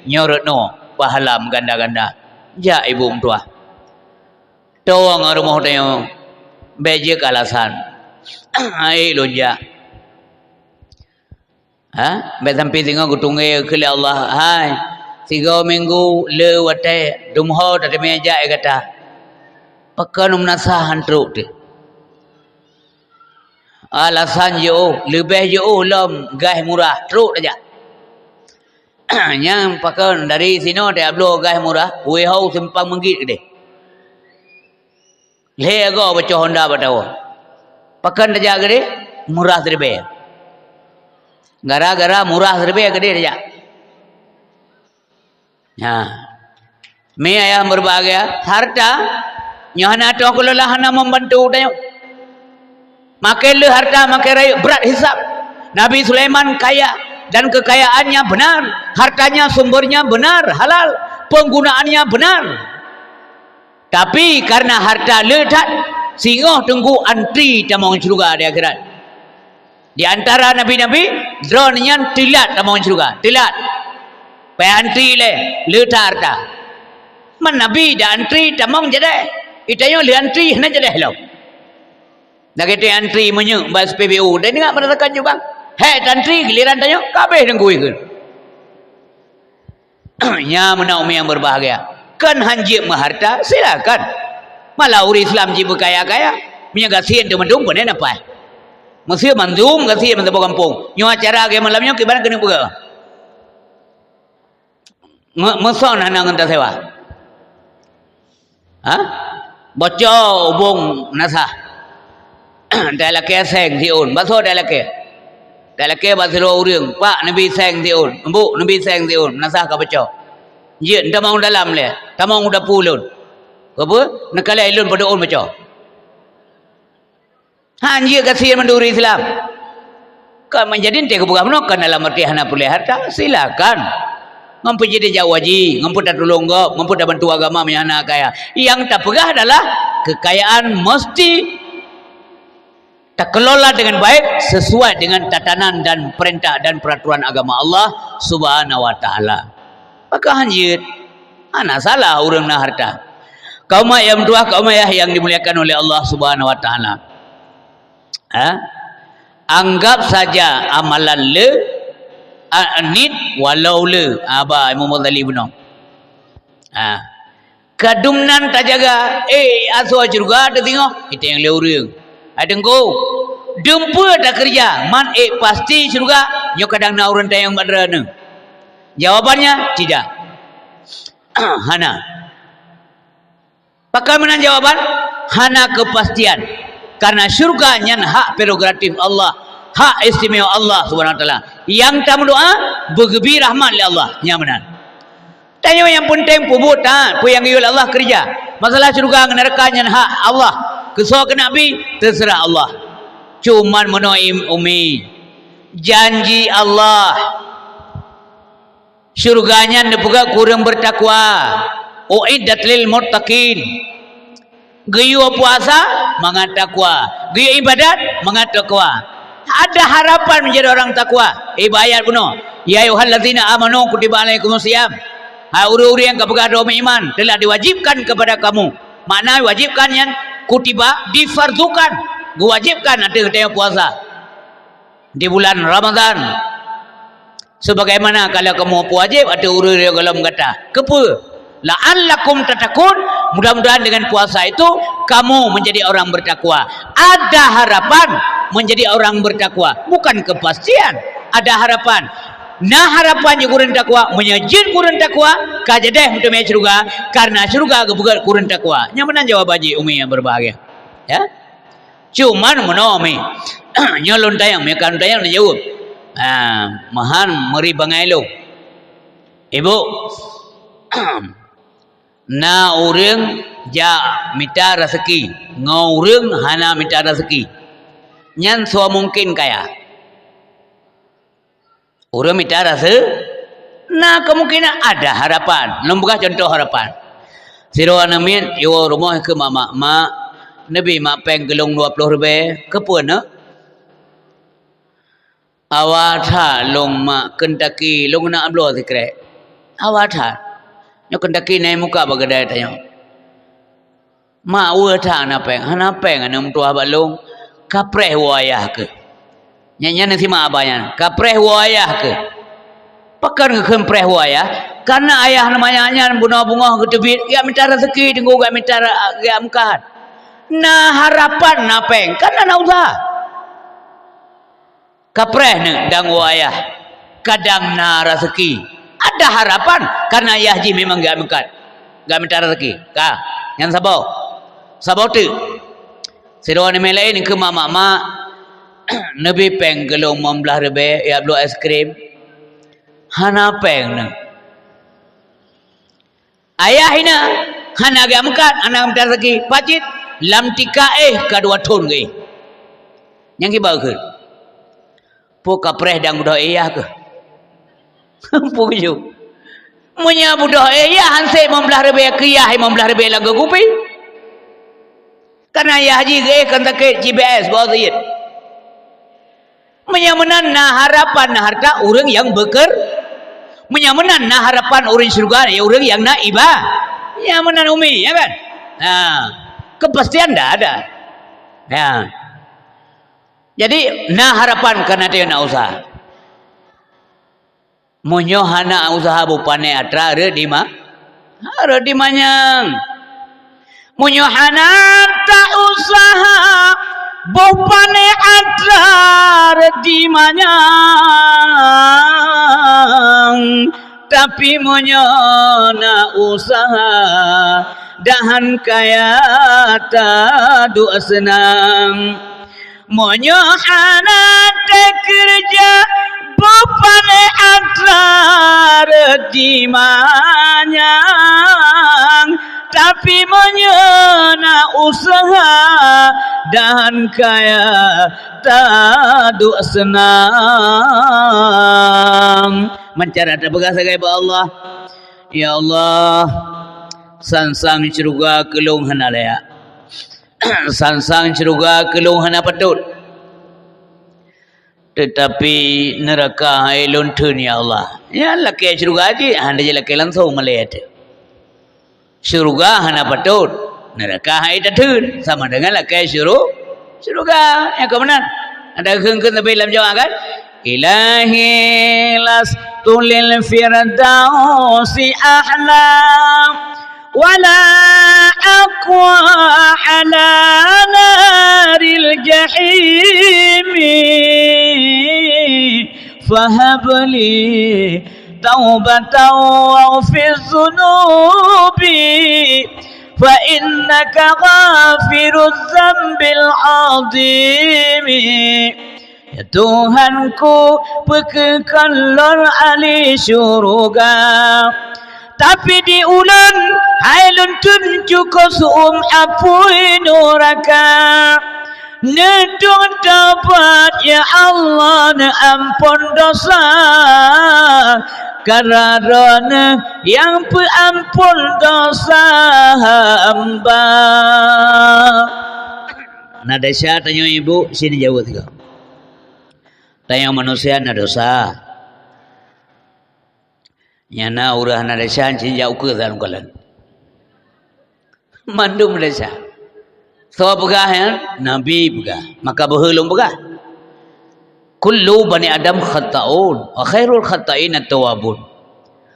nyoe reutnoe pahala meuganda-ganda. Jak ibu meutuah. Toh ngon rumoh tanyoe, bèk jeuet keu alasan. Hai lôn jak. Ha? Bèk sampoe singoh geutunggé keu lé Allah, hai, sigoe minggu le watèe, dum ho tateumé jak gata. Pakon meunasah han trok teuh. Alasan jiôh, leubeh jiôh lom gaih murah, trok tajak. Nyan pakon dari sinoe tajak bloe gaih murah, wéh ho simpang meugit keudéh. Lhèe go bacoe honda bak tawoe. Pakon tajak keudéh? Murah siribèe. Gara-gara murah siribèe keudéh tajak. Nah, mi ayah berbahagia, harta nyoe hana toh keululah hana membantu tanyoe. Makin le harta makin rayeuk brat hisab. Nabi Sulaiman kaya dan kekayaannya benar, hartanya sumbernya benar, halal, penggunaannya benar. Tapi karena harta le that, singoh teungku antri tamong syeuruga di akhirat. Di antara nabi-nabi, droeneuh nyan teulat tamong syeuruga, teulat. Payah antri lé, le that harta. Man nabi dak antri tamong jadeh. Itanyoe le antri hana jadeh lom. Lagèe teuh antri minyeuk bak S P B U, dan ingat merasakan juga. Hek tantri giliran tanyoe, ka habéh teungku ikheun. Nyan meunan umi nyang berbahagia. Kon han jeuet meuharta, silakan. Malah ureueng Islam jeuet beukaya-kaya. Meunyoe gasien teuh mandum, pane na paih. Meuseu mandum gasien meusaboh gampông. Nyoe acara lagèe malam nyoe kiban keuneuk peugah. Me-, meuson hana ngon tasewa. Ha? Boco ubông nasah. Talakèe seng siôn, basoe talakèe. Talakèe bak sidroe ureueng, "Pak, neubi seng siôn, Mbok, neubi seng siôn, nasah ka boco." Jeuet, tamong dalam lé, tamong u dapu lôn. Peue? Neukalon lôn padub ôn boco. Han jeuet gasien mandum ureueng Islam. Ka manjadi teuh geupeugah bunoe, kon dalam arti hana peureulèe harta, silakan. Ngon peue jeuet tajak u haji, ngon peue tatulông gob, ngon peue tabantu agama meunyoe hana kaya. Nyang tapeugah adalah kekayaan mesti takelola dengan baik sesuai dengan tatanan dan perintah dan peraturan agama Allah Subhanahu wa Taala. Maka hanjeuet, hana salah ureuëng na harta. Kaum ayah meutuah, kaum ayah yang dimuliakan oleh Allah Subhanahu wa Taala. Ha? Anggap saja amalan le, a, nit walau le. Aba Imam Ghazali bunoe. Ha. Kadum nan tajaga, eh, asoe syeuruga teusingoh, iteng lé ureuëng. Hai Teungku, dum peue takeureuja, man ék pasti syeuruga, nyoe kadang na ureuëng tanyong bak droeneuh. Jawabannya, tidak. Hana. Pakon meunan jawaban? Hana keupastian. Karena syeuruga nyan hak prerogatif Allah, hak istimewa Allah Subhanahu wa Taala. Nyang tameudoa, beugeubri rahmat lé Allah. Nyan meunan. Tanyoe nyang peunteng peubuet taat, peue nyang geuyue lé Allah keureuja. Masalah syeuruga ngon neuraka nyan hak Allah. Keusoe keuneuk bi, teuseurah Allah. Cuman meunoe im-, umi, janji Allah, syeuruga nyan neupeugah keu ureuëng beutakwa. Uiddat lil muttaqin. Geuyue puasa mangat takwa, geuyue ibadat mangat takwa. Ada harapan menjadi orang takwa. Ibarat bunoe, "Ya ayyuhallazina amanu kutiba alaikumus siyam." Hai ureuëng-ureuëng nyang ka peugah droe meuiman, telah diwajibkan kepada kamu. Makna wajibkan nyan kutiba, difardukan, geuwajibkan ateueh geutanyoe puasa di bulan Ramadan. Sebagaimana ka lheueh kamoe peuwajéb ateueh ureuëng nyang gohlom gata. Keupeue? La'allakum tattaqun, mudah-mudahan dengan puasa itu kamu menjadi orang bertakwa. Ada harapan menjadi orang bertakwa, bukan kepastian. Ada harapan. Na harapan jih keu ureuëng takwa, meunyoe jeuet keu ureuëng takwa, ka jadeh meuteumé syeuruga, karena syeuruga geupeugét keu ureuëng takwa. Nyan meunan jawaban jih umi yang berbahagia. Ya? Cuman meunoe mi. Nyoe lôn tanyong, mi kan tanyong neujaweueb. Ha, meuhan meuri bangai lôn. Ibu, na ureuëng jak mita raseuki, ngon ureuëng hana mita raseuki. Nyan soe mungken kaya? Ureuëng mita raseuki, na kemungkinan ada harapan. Lôn peugah contoh harapan. Sidroe aneuk miet jiwoe rumoh keu mak, "Mak, mak, neubi mak péng keu lôn dua ploh ribèe." "Keupeue, neuk?" "Awai that lôn, mak, Kentucky lôn keuneuk bloe sikrek." "Awai that." Nyoe Kentucky na muka bak keudè tanyoe. "Mak, weueh that hana péng." "Hana péng aneuk meutuah bak lôn, kapreh woe ayah keuh." Nyan, nyan simak aba nyan, "Kapreh woe ayah keuh." Pakon geukheun preh woe ayah? Karena ayah nyan bunoe beungoh geuteubiet, geujak mita raseuki, teungku, geujak mita ra-, geujak meukat. Na harapan na péng, kan na useuha. Kapreh neuk dan woe ayah, kadang na raseuki. Ada harapan, karena ayah jih memang geujak meukat, geujak mita raseuki. Ka, nyan saboh. Saboh teuk. Sidroe aneuk miet laén keu mak, "Mak, mak, neubi péng keu lôn limong blaih ribèe, jak bloe aiskrim." "Hana péng neuk." Ayah inan hana geumeukat, hana meutasaki, pacit lam tika éh ka dua thon geuéh. Nyang kiban kheun, "Peue kapreh dan beudôh éh yah keuh?" Peue geujok? Meunyoe beudôh éh yah, han sép limong blaih ribèe keu yah, limong blaih ribèe lam geukupi. Karena yah jih geuéh kon sakét, C B S, bak sit. Meunyoe meunan na harapan, na harta ureuëng nyang beukeur-, meunyoe meunan na harapan ureuëng syeuruga, ya ureuëng nyang na iba-, ya meunan umi, ya kan? Nah, kepastian dah ada. Ya. Jadi, na harapan kana teu na useuha. Meunyoe hana useuha beupané atra rot di ma-, rot di manyang. Meunyoe hana ta useuha beupané atra rot di manyang, tapi meunyoe na useuha, dahan kaya taduek seunang. Meunyoe hana teukeureuja beupané atra rot di manyang, tapi meunyoe na useuha, dahan kaya taduek seunang. Meucara tapeugah sagai bak Allah, "Ya Allah, sang-sang syeuruga keu lôn hana layak." Sang-sang syeuruga keu lôn hana patôt. Teutapi neuraka hai lôn theun, ya Allah. Nyan lakée syeuruga jih, hana jilakée langsong malée teuh. Syeuruga hana patot, neuraka hai tatheun, sama dengan lakée syuru-, syeuruga. Nyang ka meunan. Ada kheun-kheun sabe lam jawab kan? Ilahi lastu lil firdausi ahla, wala aqwa ala naril jahimi. Fahabli taubatan waghfir dzunubi, fa innaka ghafirudz dzambil adzimi. Ya Tuhanku, peukeukan lôn ahli syeuruga, tapi di ulôn hai lôn teunjukôh su-uem apui nuraka. Neutueng taubat, ya Allah, neuampon dosa, karena Droeneuh nyang peuampon dosa hamba. Na desya tanyoe ibu, sini jaweueb tiga. Tanyoe manusia na dosa. Nyang na ureuëng hana desya, cit jak ukeue lam kalon. Mandum desya. Soe peugah nyan? Nabi peugah. Maka beuhe lôn peugah. Kullu bani Adam khata'un, wa khairul khata'in at-tawwabun.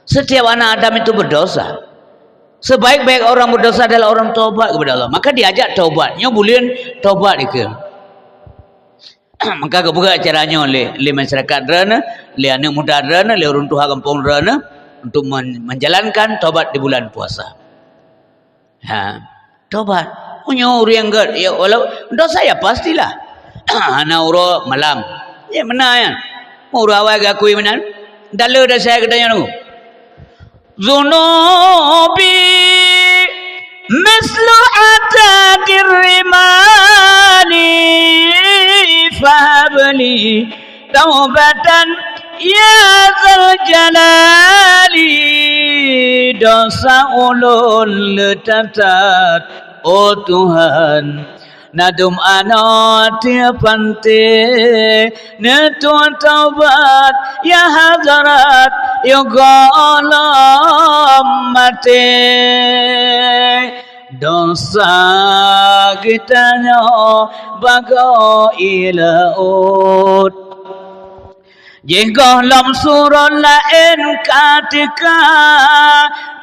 Setiap anak Adam itu berdosa. Sebaik-baik orang berdosa adalah orang taubat kepada Allah. Maka diajak taubat. Nyoe buleuen taubat dikeue. Maka geupeugah acara nyoe lé, lé masyarakat droeneuh, lé aneuëk muda droeneuh, lé ureuëng tuha gampông droeneuh untuk men-, menjalankan taubat di bulan puasa. Ha, taubat. Meunyoe ureuëng gét, ya, walau dosa ya pastilah. Hana uroe malam. Ya, meunan nyan. Uroe awai geukui meunan. Dale dosa geutanyoe nunggu. Dzunubi mislu adadir rimali, fahabli taubatan ya dzal jalali. Dosa ulôn le that-that, oh Tuhan, na dum anoe teuk panté, neutueng taubat ya Hadrat, yoh gohlom maté. Dosa geutanyoe bagoe ié laôt. Jih gohlom surot laén ka teuka,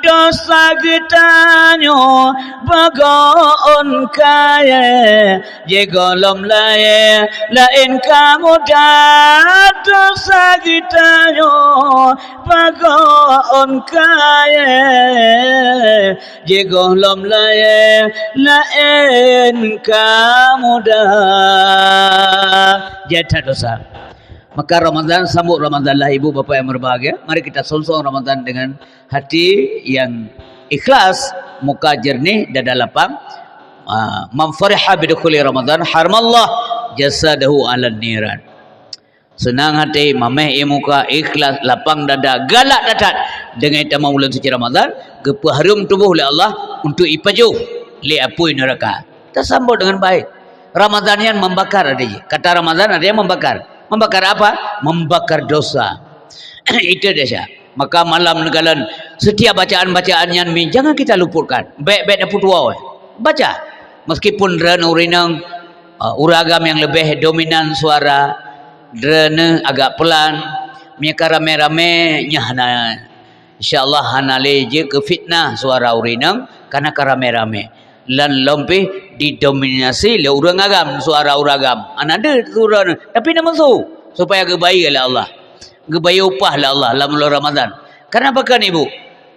dosa geutanyoe bagoe ôn kayée. Jih gohlom layée laén ka muda, dosa geutanyoe bagoe ôn kayée. Jih gohlom layée laén ka muda. Jai that dosa. Maka Ramadan, sambut Ramadan lah ibu bapak yang berbahagia. Mari kita songsong Ramadan dengan hati yang ikhlas, muka jernih, dada lapang. Ah, man fariha bidukhuli Ramadan, haramallah jasadahu 'alan niran. Seunang hati, mameh ié muka, ikhlas, lapang dada, galak that-that deungon tamong buleuen suci Ramadan, geupeuhareuem tuboh lé Allah untuk ipajoh lé apui neuraka. Tasambot deungon baik. Ramadan nyan membakar, ada je. Kata Ramadan ada yang membakar. Membakar apa? Membakar dosa. Itu desya. Maka malam neukalon, setiap bacaan-bacaan nyan mi, jangan kita luputkan. Bék-bék tapeutuwoe. Baca. Meskipun droeneuh ureuëng inong, uh, ureuëng agam nyang leubeh dominan suara, droeneuh agak pelan, meunyo ka ramé-ramé, nyan hana, insya Allah hana lé jeuet keu fitnah suara ureuëng inong, karena ka ramé-ramé. Lan lom pih didominasi lé ureuëng agam, suara ureuëng agam. Hana deuh suara nyan, tapi na musoh, supaya geubayeue lé Allah. Geubayeue upah lé Allah lam bulan Ramadan. Karena pakon, Ibu?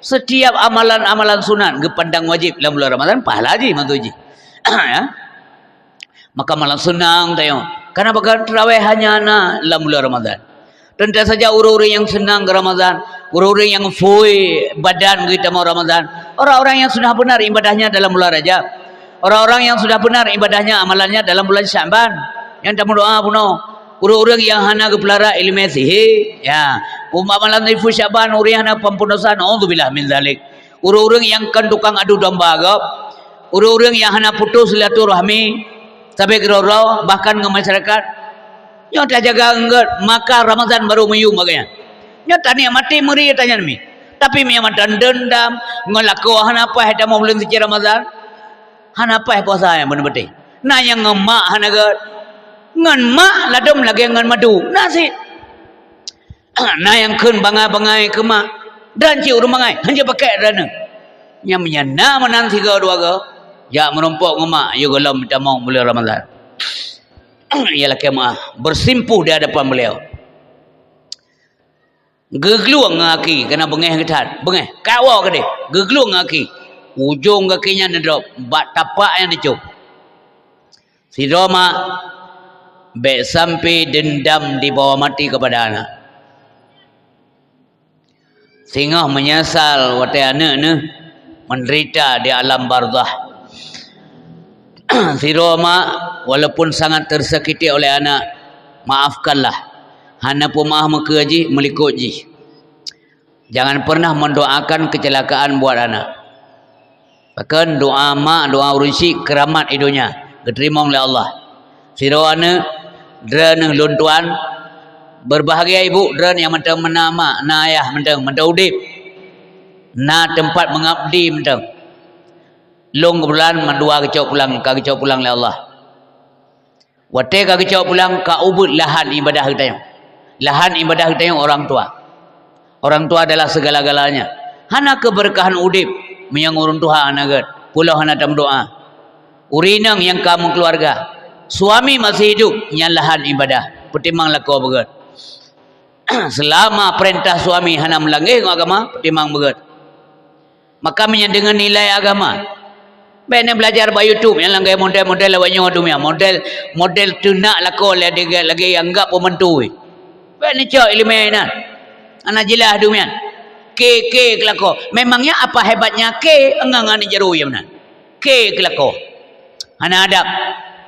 Setiap amalan-amalan sunat geupandang wajib lam bulan Ramadan, pahala jih mantu jih. Ya. Maka malam seunang tanyoe. Karena pakon? Tarawih hanya na lam bulan Ramadan. Teuntang saja ureuëng-ureuëng nyang seunang keu Ramadan, ureuëng-ureuëng nyang phui badan geutamong Ramadan, orang-orang yang sudah benar ibadahnya dalam bulan Rajab. Orang-orang yang sudah benar ibadahnya, amalannya dalam bulan Sya'ban. Nyang tameudoa bunoe. Ureuëng-ureuëng nyang hana geupeulara iéleumé sihé, ya. Umat malam nisfu Sya'ban, ureuëng nyang hana peuampôn dosa, naudzubillah min dzalik. Ureuëng-ureuëng nyang kon tukang adu domba gob. Ureuëng-ureuëng nyang hana putus silaturahmi, sabe keudroe-droe, bahkan ngon masyarakat. Nyoe tajaga eungkôt, maka Ramadhan barô meuyuem bak geuhnyan. Nyoe tanikmati meuri tanyan mi. Tapi meunyoe mantong deundam, ngon lakoe hana paih tamong buleuen suci Ramadhan, hana paih puasa nyang beuneubeuteh. Na nyang ngon mak hana gét. Ngon mak ladôm lagée ngon madu. Na cit. Na nyang kheun bangai-bangai keu mak. Dan cit ureuëng bangai, hana jipakék droeneueh. Nyang meunyan na meunan sigoe dua goe, jak meurumpok ngon mak, yôh gohlom tamong buleuen Ramadhan. Ia lakée meuáh, bersimpuh di hadapan beliau. Geuglueng ngon gaki, keunan beungéh geuh that, beungéh, kawoe keudeh, geuglueng ngon gaki. Ujong gaki nyan neudrop, bak tapak nyang neucôb. Sidroe mak, bék sampai dendam dibawa mati kepada anak. Singoh meunyeusal watée aneuëk neuh meudeurita di alam barzakh. Sidroe mak, walaupun sangat tersakiti oleh anak, maafkanlah. Hana peumeuáh meukeue jih, meulikot jih. Jangan pernah mendoakan kecelakaan buat anak. Pakon doa mak, doa ureuëng syik keuramat di donya, geuteurimong lé Allah. Sidroe aneuëk, droeneueh lôn tuan, berbahagia ibu, droeneueh nyang mantong meunan mak, na ayah mantong, mantong udeb. Na teumpat meungabdi mantong. Lôn keubeulan mandua geucok pulang, ka geucok pulang lé Allah. Watée ka geucok pulang, ka ubit lahan ibadah geutanyoe. Lahan ibadah geutanyoe orang tua. Orang tua adalah segala-galanya. Hana keubeureukahan udeb meunyoe ureuëng tuha hana gét, pulo hana tameudoa. Ureuëng inong nyang ka meukeuluwarga, suami masih hidup, nyan lahan ibadah, peutimang lakoe beugét. Seulama peurintah suami hana meulangge ngon agama, peutimang beugét. Maka meunyoe deungon nilai agama, bék na belajar bak YouTube nyang lagée model-model awak nyoe dum nyan, model, model teunak lakoe lagée, lagée anggap peumeuntu. Bék na cok iéleumé nyan. Hana jeulaih dum nyan. Ke, ke keu lakoe. Memangnya apa hebatnya ke ngon, ngon jaroe meunan? Ke keu lakoe. Hana adab.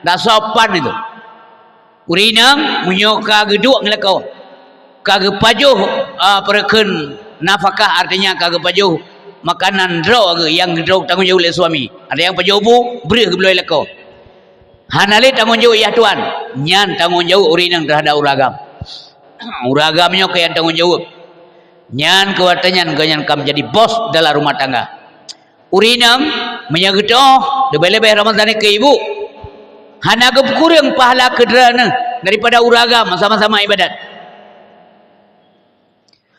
Tak sopan itu. Ureuëng inong meunyoe ka geuduek ngon lakoe, ka geupajoh, a, peureukeuen nafakah, artinya ka geupajoh makanan droe geuh nyang geudroe tanggong jaweueb lé suami. Ada nyang pajoh bu, breueh geubloe lakoe. Hana lé tanggong jaweueb yah tuan, nyan tanggong jaweueb ureuëng inong teuhadap ureuëng agam. Ureuëng agam nyoe keu nyang tanggong jaweueb. Nyan keu watée nyan geuhnyan ka menjadi bos dalam rumah tangga. Ureuëng inong, meunyoe geutoh, leubeh-leubeh Ramadhan keu ibu, hana geupeukureueng pahala keu droeneueh daripada ureuëng agam sama-sama ibadat.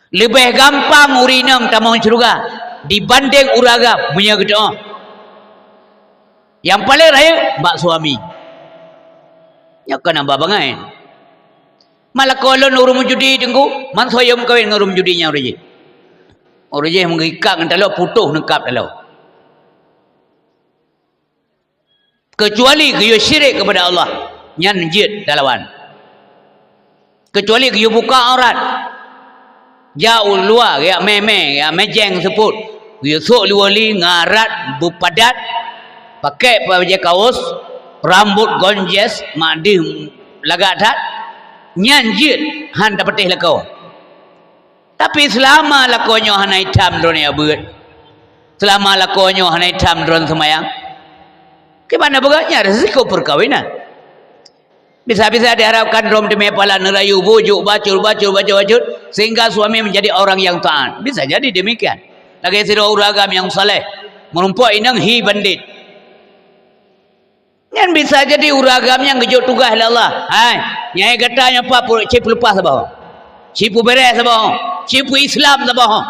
Leubeh gampang ureuëng inong tamong syeuruga dibandéng ureuëng agam meunyoe geutoh. Nyang paleng rayeuk bak suami. Nyoe kon haba bangai. Mak lakoe lôn ureuëng meujudi teungku, man soe meukawen ngon ureuëng meujudi nyang ureuëng jih. Ureuëng jih meuikat ngon taloe, putôh neukab taloe. Keucuali geuyue syirik keupada Allah, nyan jeuet talawan. Keucuali geuyue buka aurat, jak u luwa, jak mé-mé, jak mejeng seupôt, geuyue sôk liwoli ngon aurat beupadat, pakék bajée kaos, rambot gonjes, mak deuh lagak that, nyan jeuet hán tapatéh lakoe. Tapi seulama lakoe nyoe hana itam droeneueh beuet, seulama lakoe nyoe hana itam droeneueh seumayang, kiban na peugah nyan risiko perkawinan. Bisa-bisa diharapkan droe teumé pahala neurayu, bujuk, bacut, bacut, bacut, bacut, sehingga suami menjadi orang yang taat. Bisa jadi demikian. Lagée sidroe ureuëng agam nyang saleh, meurumpok inong hi bandét. Nyan bisa jadi ureuëng agam nyang geujok tugaih lé Allah. Hai, nyai gata nyang pat pu-, ci peuleupah saboh. Ci peubeuréh saboh. Ci peu-Islam saboh.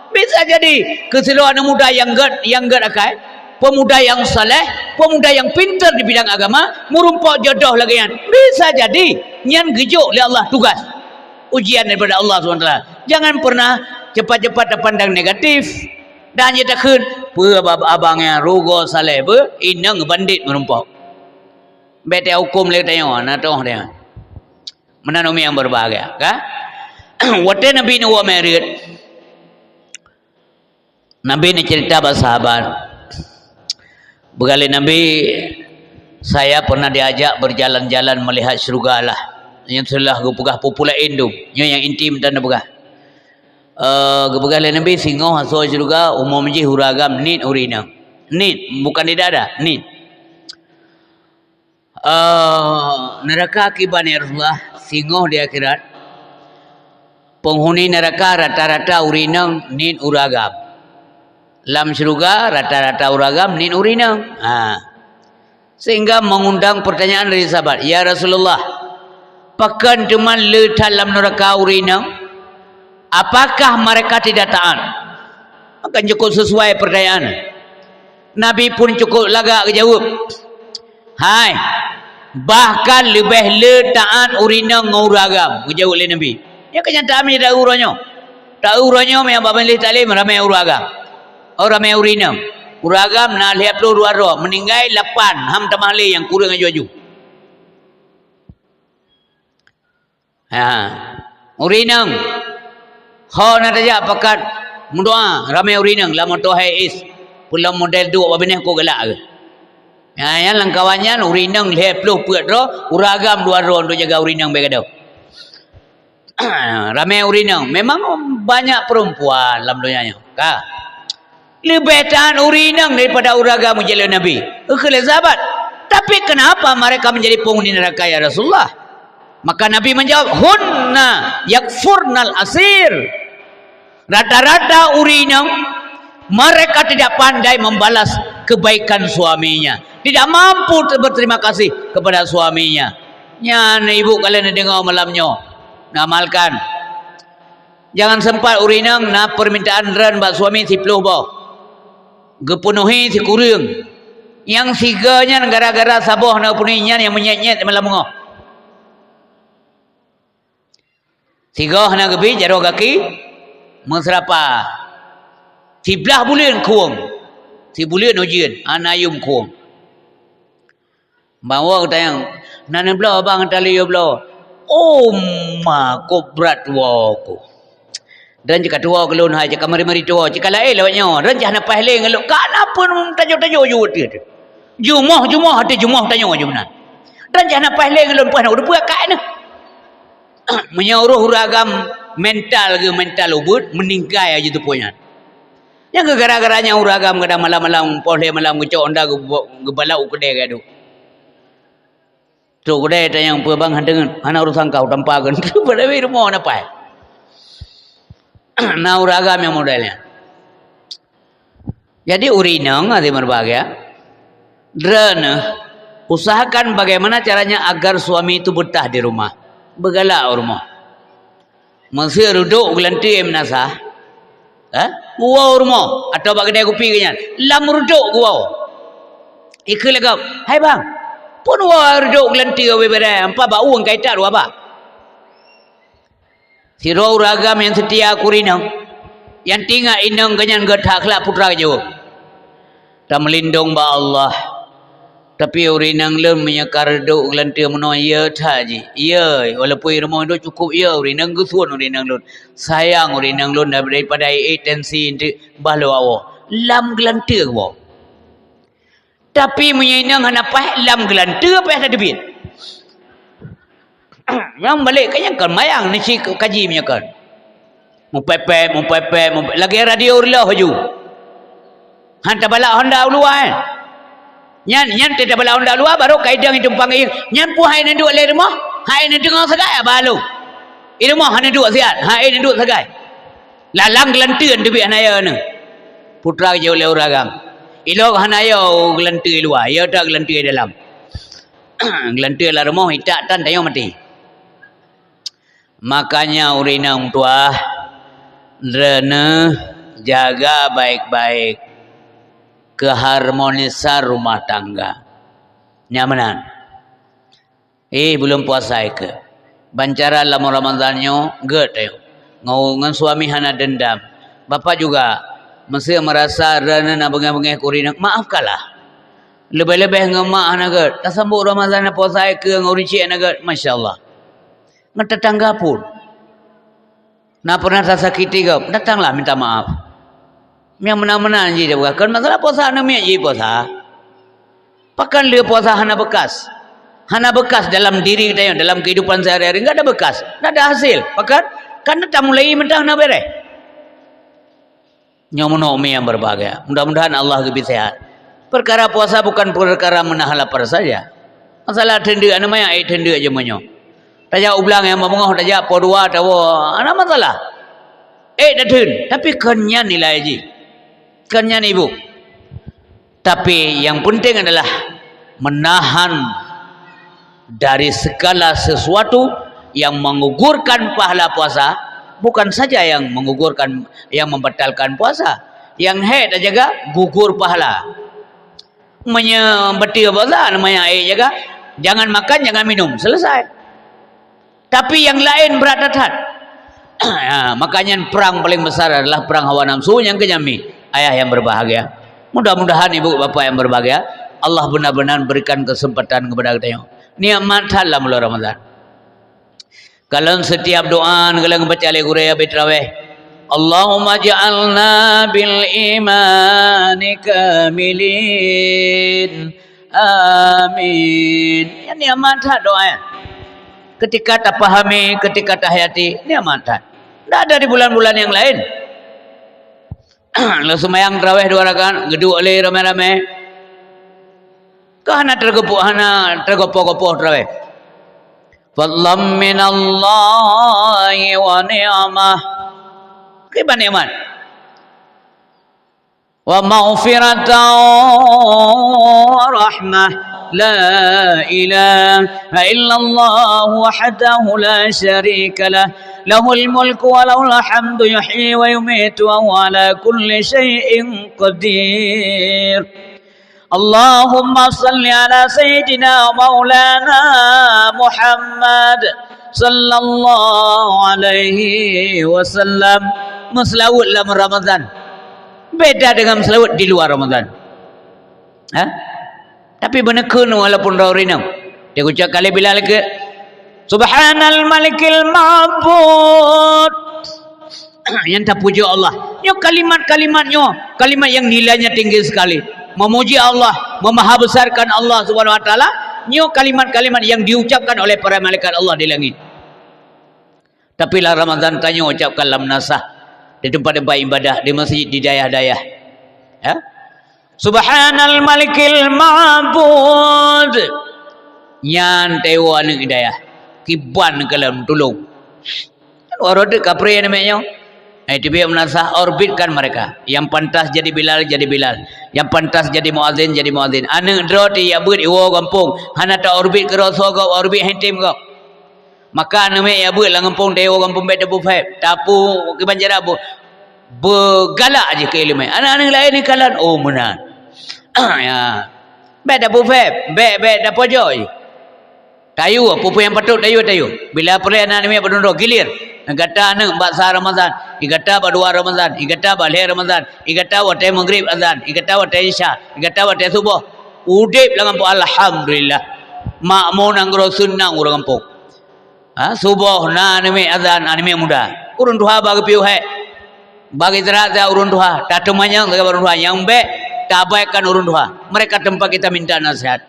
Bisa jadi keu sidroe aneuëk muda nyang gét, nyang gét akai, pemuda nyang saleh, pemuda nyang pinter di bidang agama, meurumpok jodoh lagée nyan. Bisa jadi nyan geujok lé Allah tugaih. Ujian daripada Allah subhanahu wa taala. Jangan pernah cepat-cepat tapandang negatif. Dan jih takheun, peue bak abang nyang rugoe saleh beuh, inong bandét meurumpok. Bék teuhuköm lé tanyoe, na toh dia. Meunan umi nyang berbahagia, ka? Watée Nabi neuwoe Mi'raj, Nabi neucerita bak sahabat. Peugah lé Nabi, "Saya pernah diajak berjalan-jalan melihat syurga lah." Nyang seulah geupeugah peue-peue laén dum. Nyoe nyang inti meunan neupeugah. Eh, geupeugah lé Nabi, singoh asoe syeuruga, umum jih ureuëng agam niet ureuëng inong. Niet, bukan tidak ada, niet. Eh, neraka kiban, ya Rasulullah, singoh di akhirat. Penghuni neraka rata-rata ureueng inong, niet ureueng agam. Lam syeuruga rata-rata ureueng agam, niet ureueng inong. Ha. Sehingga mengundang pertanyaan dari sahabat, "Ya Rasulullah, pakon teuma le that lam neraka ureueng inong? Apakah mereka tidak taat?" Kan cukup sesuai pertanyaan. Nabi pun cukup lagak geujaweueb. Hai, bahkan leubeh le taat ureueng inong ngon ureueng agam, geujaweueb lé Nabi. Nyan kenyataan meunyoe taeu uroe nyoe. Taeu uroe nyoe meunyoe bak majlis taklim ramé ureueng agam. Oh, ramé ureueng inong. Ureueng agam na lhèe ploh dua droe, meuninggai lapan, han tamah lé nyang kureueng aju-aju. Ha. Ureueng inong. Ho na tajak pakat meudoa, ramé ureueng inong lam moto Hiace. Peulom model duek babineh kok galak keuh. Ha, nyan lam kawan nyan ureueng inong lhèe ploh peuet droe, ureueng agam dua droe untuk jaga ureueng inong bèk gadôh. Ramé ureueng inong. Memang banyak perempuan lam donya nyoe. Ka. Leubeh taat ureueng inong daripada ureueng agam, ujeut lé Nabi. Geukheun lé sahabat, "Tapi kenapa mereka menjadi penghuni neraka, ya Rasulullah?" Maka Nabi menjawab, "Hunna yakfurnal asir." Rata-rata ureueng inong, mereka tidak pandai membalas kebaikan suaminya. Tidak mampu ter-, berterima kasih kepada suaminya. Nyan ibu kalian deungoe malam nyoe. Amalkan. Jangan sempat ureueng inong na permintaan droen bak suami siploh boh. Geupeunuhi sikureueng. Nyang sigoe nyan gara-gara saboh na peunuhi nyan nyang meunyét-nyét malam beungoh. Sigoe na geubi jaroe gaki meuseurapa. Siblaih buleuen khueng. Sibuleuen ujeuen, hana yuem khueng. Ban woe geutanyong, "Na neubloe, Bang, tali yue bloe?" "Oh, ma, kok brat woe ku. Droen cit ka tuwoe keu lôn hai, cit ka mari-mari tuwoe, cit ka laén lawét nyoe. Droen cit hana paih lé ngon lôn, ka na pun tajo-tajo ju ateueh teuh. Jumoh-jumoh ateueh jumoh tanyoe ju meunan. Droen cit hana paih lé ngon lôn, paih na udeupeue akai neuh." Meunyoe roh ureueng agam mental geuh mental ubeuet, meuninggai aja teupeu nyan. Nyang keuh gara-gara nyan ureueng agam kadang malam-malam, poh lhèe malam geucok honda geuba-, geubalak u keudè geuduek. Trok keudè tanyong, "Peue bang, hana deungon, hana urusan kau, tampa keu." Padahai rumoh na pai. Na ureueng agam nyang model nyan. Jadi ureueng inong hadirin berbahagia, droeneuh usahakan bagaimana caranya agar suami itu betah di rumah. Beugalak u rumoh. Meuseu reudok geulanteue meunasah, eh, geuwoe u rumoh atawa bak keudè kupi geuh nyan, lam reudok geuwoe. Ikheun lagèe, "Hai bang, phôn woe reudok geulanteue bèe-bèe, empat bak ueng ka itat dua bak." Sidroe ureueng agam nyang seutia keu ureueng inong, nyang teuingat inong geuh nyan gèt that akhlak putra geujaweueb. Tameulindong bak Allah. Tapi ureueng inong lôn meunyoe ka reudok geulanteue meunoe, ye that jih. Ye, walaupun rumoh duek cukup ye, ureueng inong geusuon ureueng inong lôn. Sayang ureueng inong lôn daripada ék tensi enteuk bah lôn awoe. Lam geulanteue geuwoe. Tapi meunyoe inong hana paih, lam geulanteue paih tateubiet. Nyang balek ka nyang kon mayang nisi kaji meunyoe kon. Mupepet, mupepet, mupepet, lagèe radio reulôh laju. Han tabalak honda u luwa, eh. Nyan, nyan teuh tabalak honda u luwa, barô ka idong itumpang ieng. Nyan pun hai neuduek lé rumoh, hai neudeungoe sagai haba lôn. I rumoh hana duek siat, hai neuduek sagai. Lalang geulanteue teubiet hana yo neuh. Putra geujaweueb lé ureueng agam. Ilôn hana yo geulanteue i luwa, yo that geulanteue i dalam. Geulanteue lam rumoh itak tan tanyoe maté. Makanya ureueng inong tuah, droeneuh jaga baik-baik keharmonisan rumah tangga. Nyan meunan. Eh, buleuen puasa ikeu. Ban cara lam Ramadhan nyoe gèt teuh. Ngon, ngon suami hana dendam. Bapak juga, meuseu meurasa droeneuh na beungèh-beungèh keu ureueng inong, maafkanlah. Leubeh-leubeh ngon mak hana gèt. Tasambot Ramadhan na puasa ikeu ngon ureueng chik hana gèt, masya Allah. Ngon tetangga pun. Na pernah tasakiti gob, datanglah minta maaf. Nyang meunan-meunan jih dipeugah, kon masalah puasa aneuk miet jih puasa. Pakon lé puasa hana beukas? Hana beukas dalam diri geutanyoe, dalam kehidupan sehari-hari, enggak ada bekas, enggak ada hasil. Pakon? Karena tamulai mantong hana bereh. Nyoe meunoe umi nyang berbahagia. Mudah-mudahan Allah geubri sehat. Perkara puasa bukan perkara menahan lapar saja. Masalah teundeuk, aneuk manyak ék teundeuk jameun nyoe. Tajak u blang nyang beungoh, tajak po dua tawoe, hana masalah. Ék tatheun, tapi kon nyan nilai jih. Kon nyan ibu. Tapi yang penting adalah menahan dari segala sesuatu yang menggugurkan pahala puasa, bukan saja yang menggugurkan, yang membatalkan puasa. Nyang hék tajaga, gugur pahala. Meunyoe beutôi puasa, aneuk manyak ék jaga, jangan makan, jangan minum, selesai. Tapi nyang laén brat that-that. Ya, makanya perang paling besar adalah perang hawa nafsu nyang keu jamé. Ayah yang berbahagia. Mudah-mudahan ibu bapak yang berbahagia, Allah benar-benar berikan kesempatan kepada kita nyoe. Nikmat that lam bulan Ramadan. Kalon setiap doa, kalon baca lé gurée habéh tarawih. Allahumma ja'alna bil imani kamilin. Amin. Ya, nikmat that doa, ya. Ketika tapahami, ketika tahayati, nikmat that. Ndak ada di bulan-bulan yang lain. Lheuh seumayang tarawih dua rakaat, geuduek lé ramé-ramé. Ka hana teugopoh, hana teugopoh-gopoh tarawih. Fadlan minallahi wa ni'mah. Kiban nikmat. Wa maghfiratan wa rahmah. La ilaha illallah wahdahu la syarika lah. Lahul mulku wa lahul hamdu yuhyi wa yumitu wa huwa ala kulli syai'in qadir. Allahumma salli ala sayyidina wa maulana Muhammad sallallahu alaihi wasallam. Meuseulaweuet lam Ramadan beda dengan meuseulaweuet di luar Ramadan. Ha? Tapi beuneukeun walaupun droe rinong. Dia ucap kali bila lagi, "Subhanal Malikil Ma'bud." Nyang tapujoe Allah. Nyoe kalimat-kalimat nyoe, kalimat yang nilainya tinggi sekali. Memuji Allah, memahabesarkan Allah Subhanahu wa Taala, nyoe kalimat-kalimat yang diucapkan oleh para malaikat Allah di langit. Tapi lam Ramadan tanyoe ucapkan lam meunasah, di tempat-tempat ibadah, di masjid, di dayah-dayah. Ya? Subhanal Malikil Ma'bud. Nyan tawoe aneuk dayah. Kiban keu lom tulông. Kan waroe teuk kapré namiet nyoe. Eh, teubiet meunasah, orbitkan mereka. Yang pantas jadi Bilal, jadi Bilal. Yang pantas jadi muazin, jadi muazin. Aneuk droe teuh jak beuet iwoe gampông. Hana ta-orbit keudroe soe gob, orbit hai tem gob. Maka aneuk miet jak beuet lam gampông, tawoe gampông bék tapeuphép. Tapeu kiban cara bu-, beugalak jih keu iéleumé. Aneuk-aneuk laén ikalon, oh meunan. Ya. Bék tapeuphép, bék, bék tapujoe. Tayue, peue-peue nyang patôt tayue, tayue. Bila peureulée aneuk miet padum droe, gilir. Gata aneuk bak sa Ramadan, i gata bak dua Ramadan, i gata bak lhée Ramadan, i gata watée maghrib azan, i gata watée isya, i gata watée suboh. Udeb lam gampông, alhamdulillah. Makmu nanggroe seunang ureuëng gampông. Ha, suboh na aneuk miet azan, aneuk miet muda. Ureuëng tuha bak geupiôh hék. Bak istirahat saja ureuëng tuha, tateumanyong sagai bak ureuëng tuha. Nyang bék, taabaikan ureuëng tuha. Mereka tempat kita minta nasihat.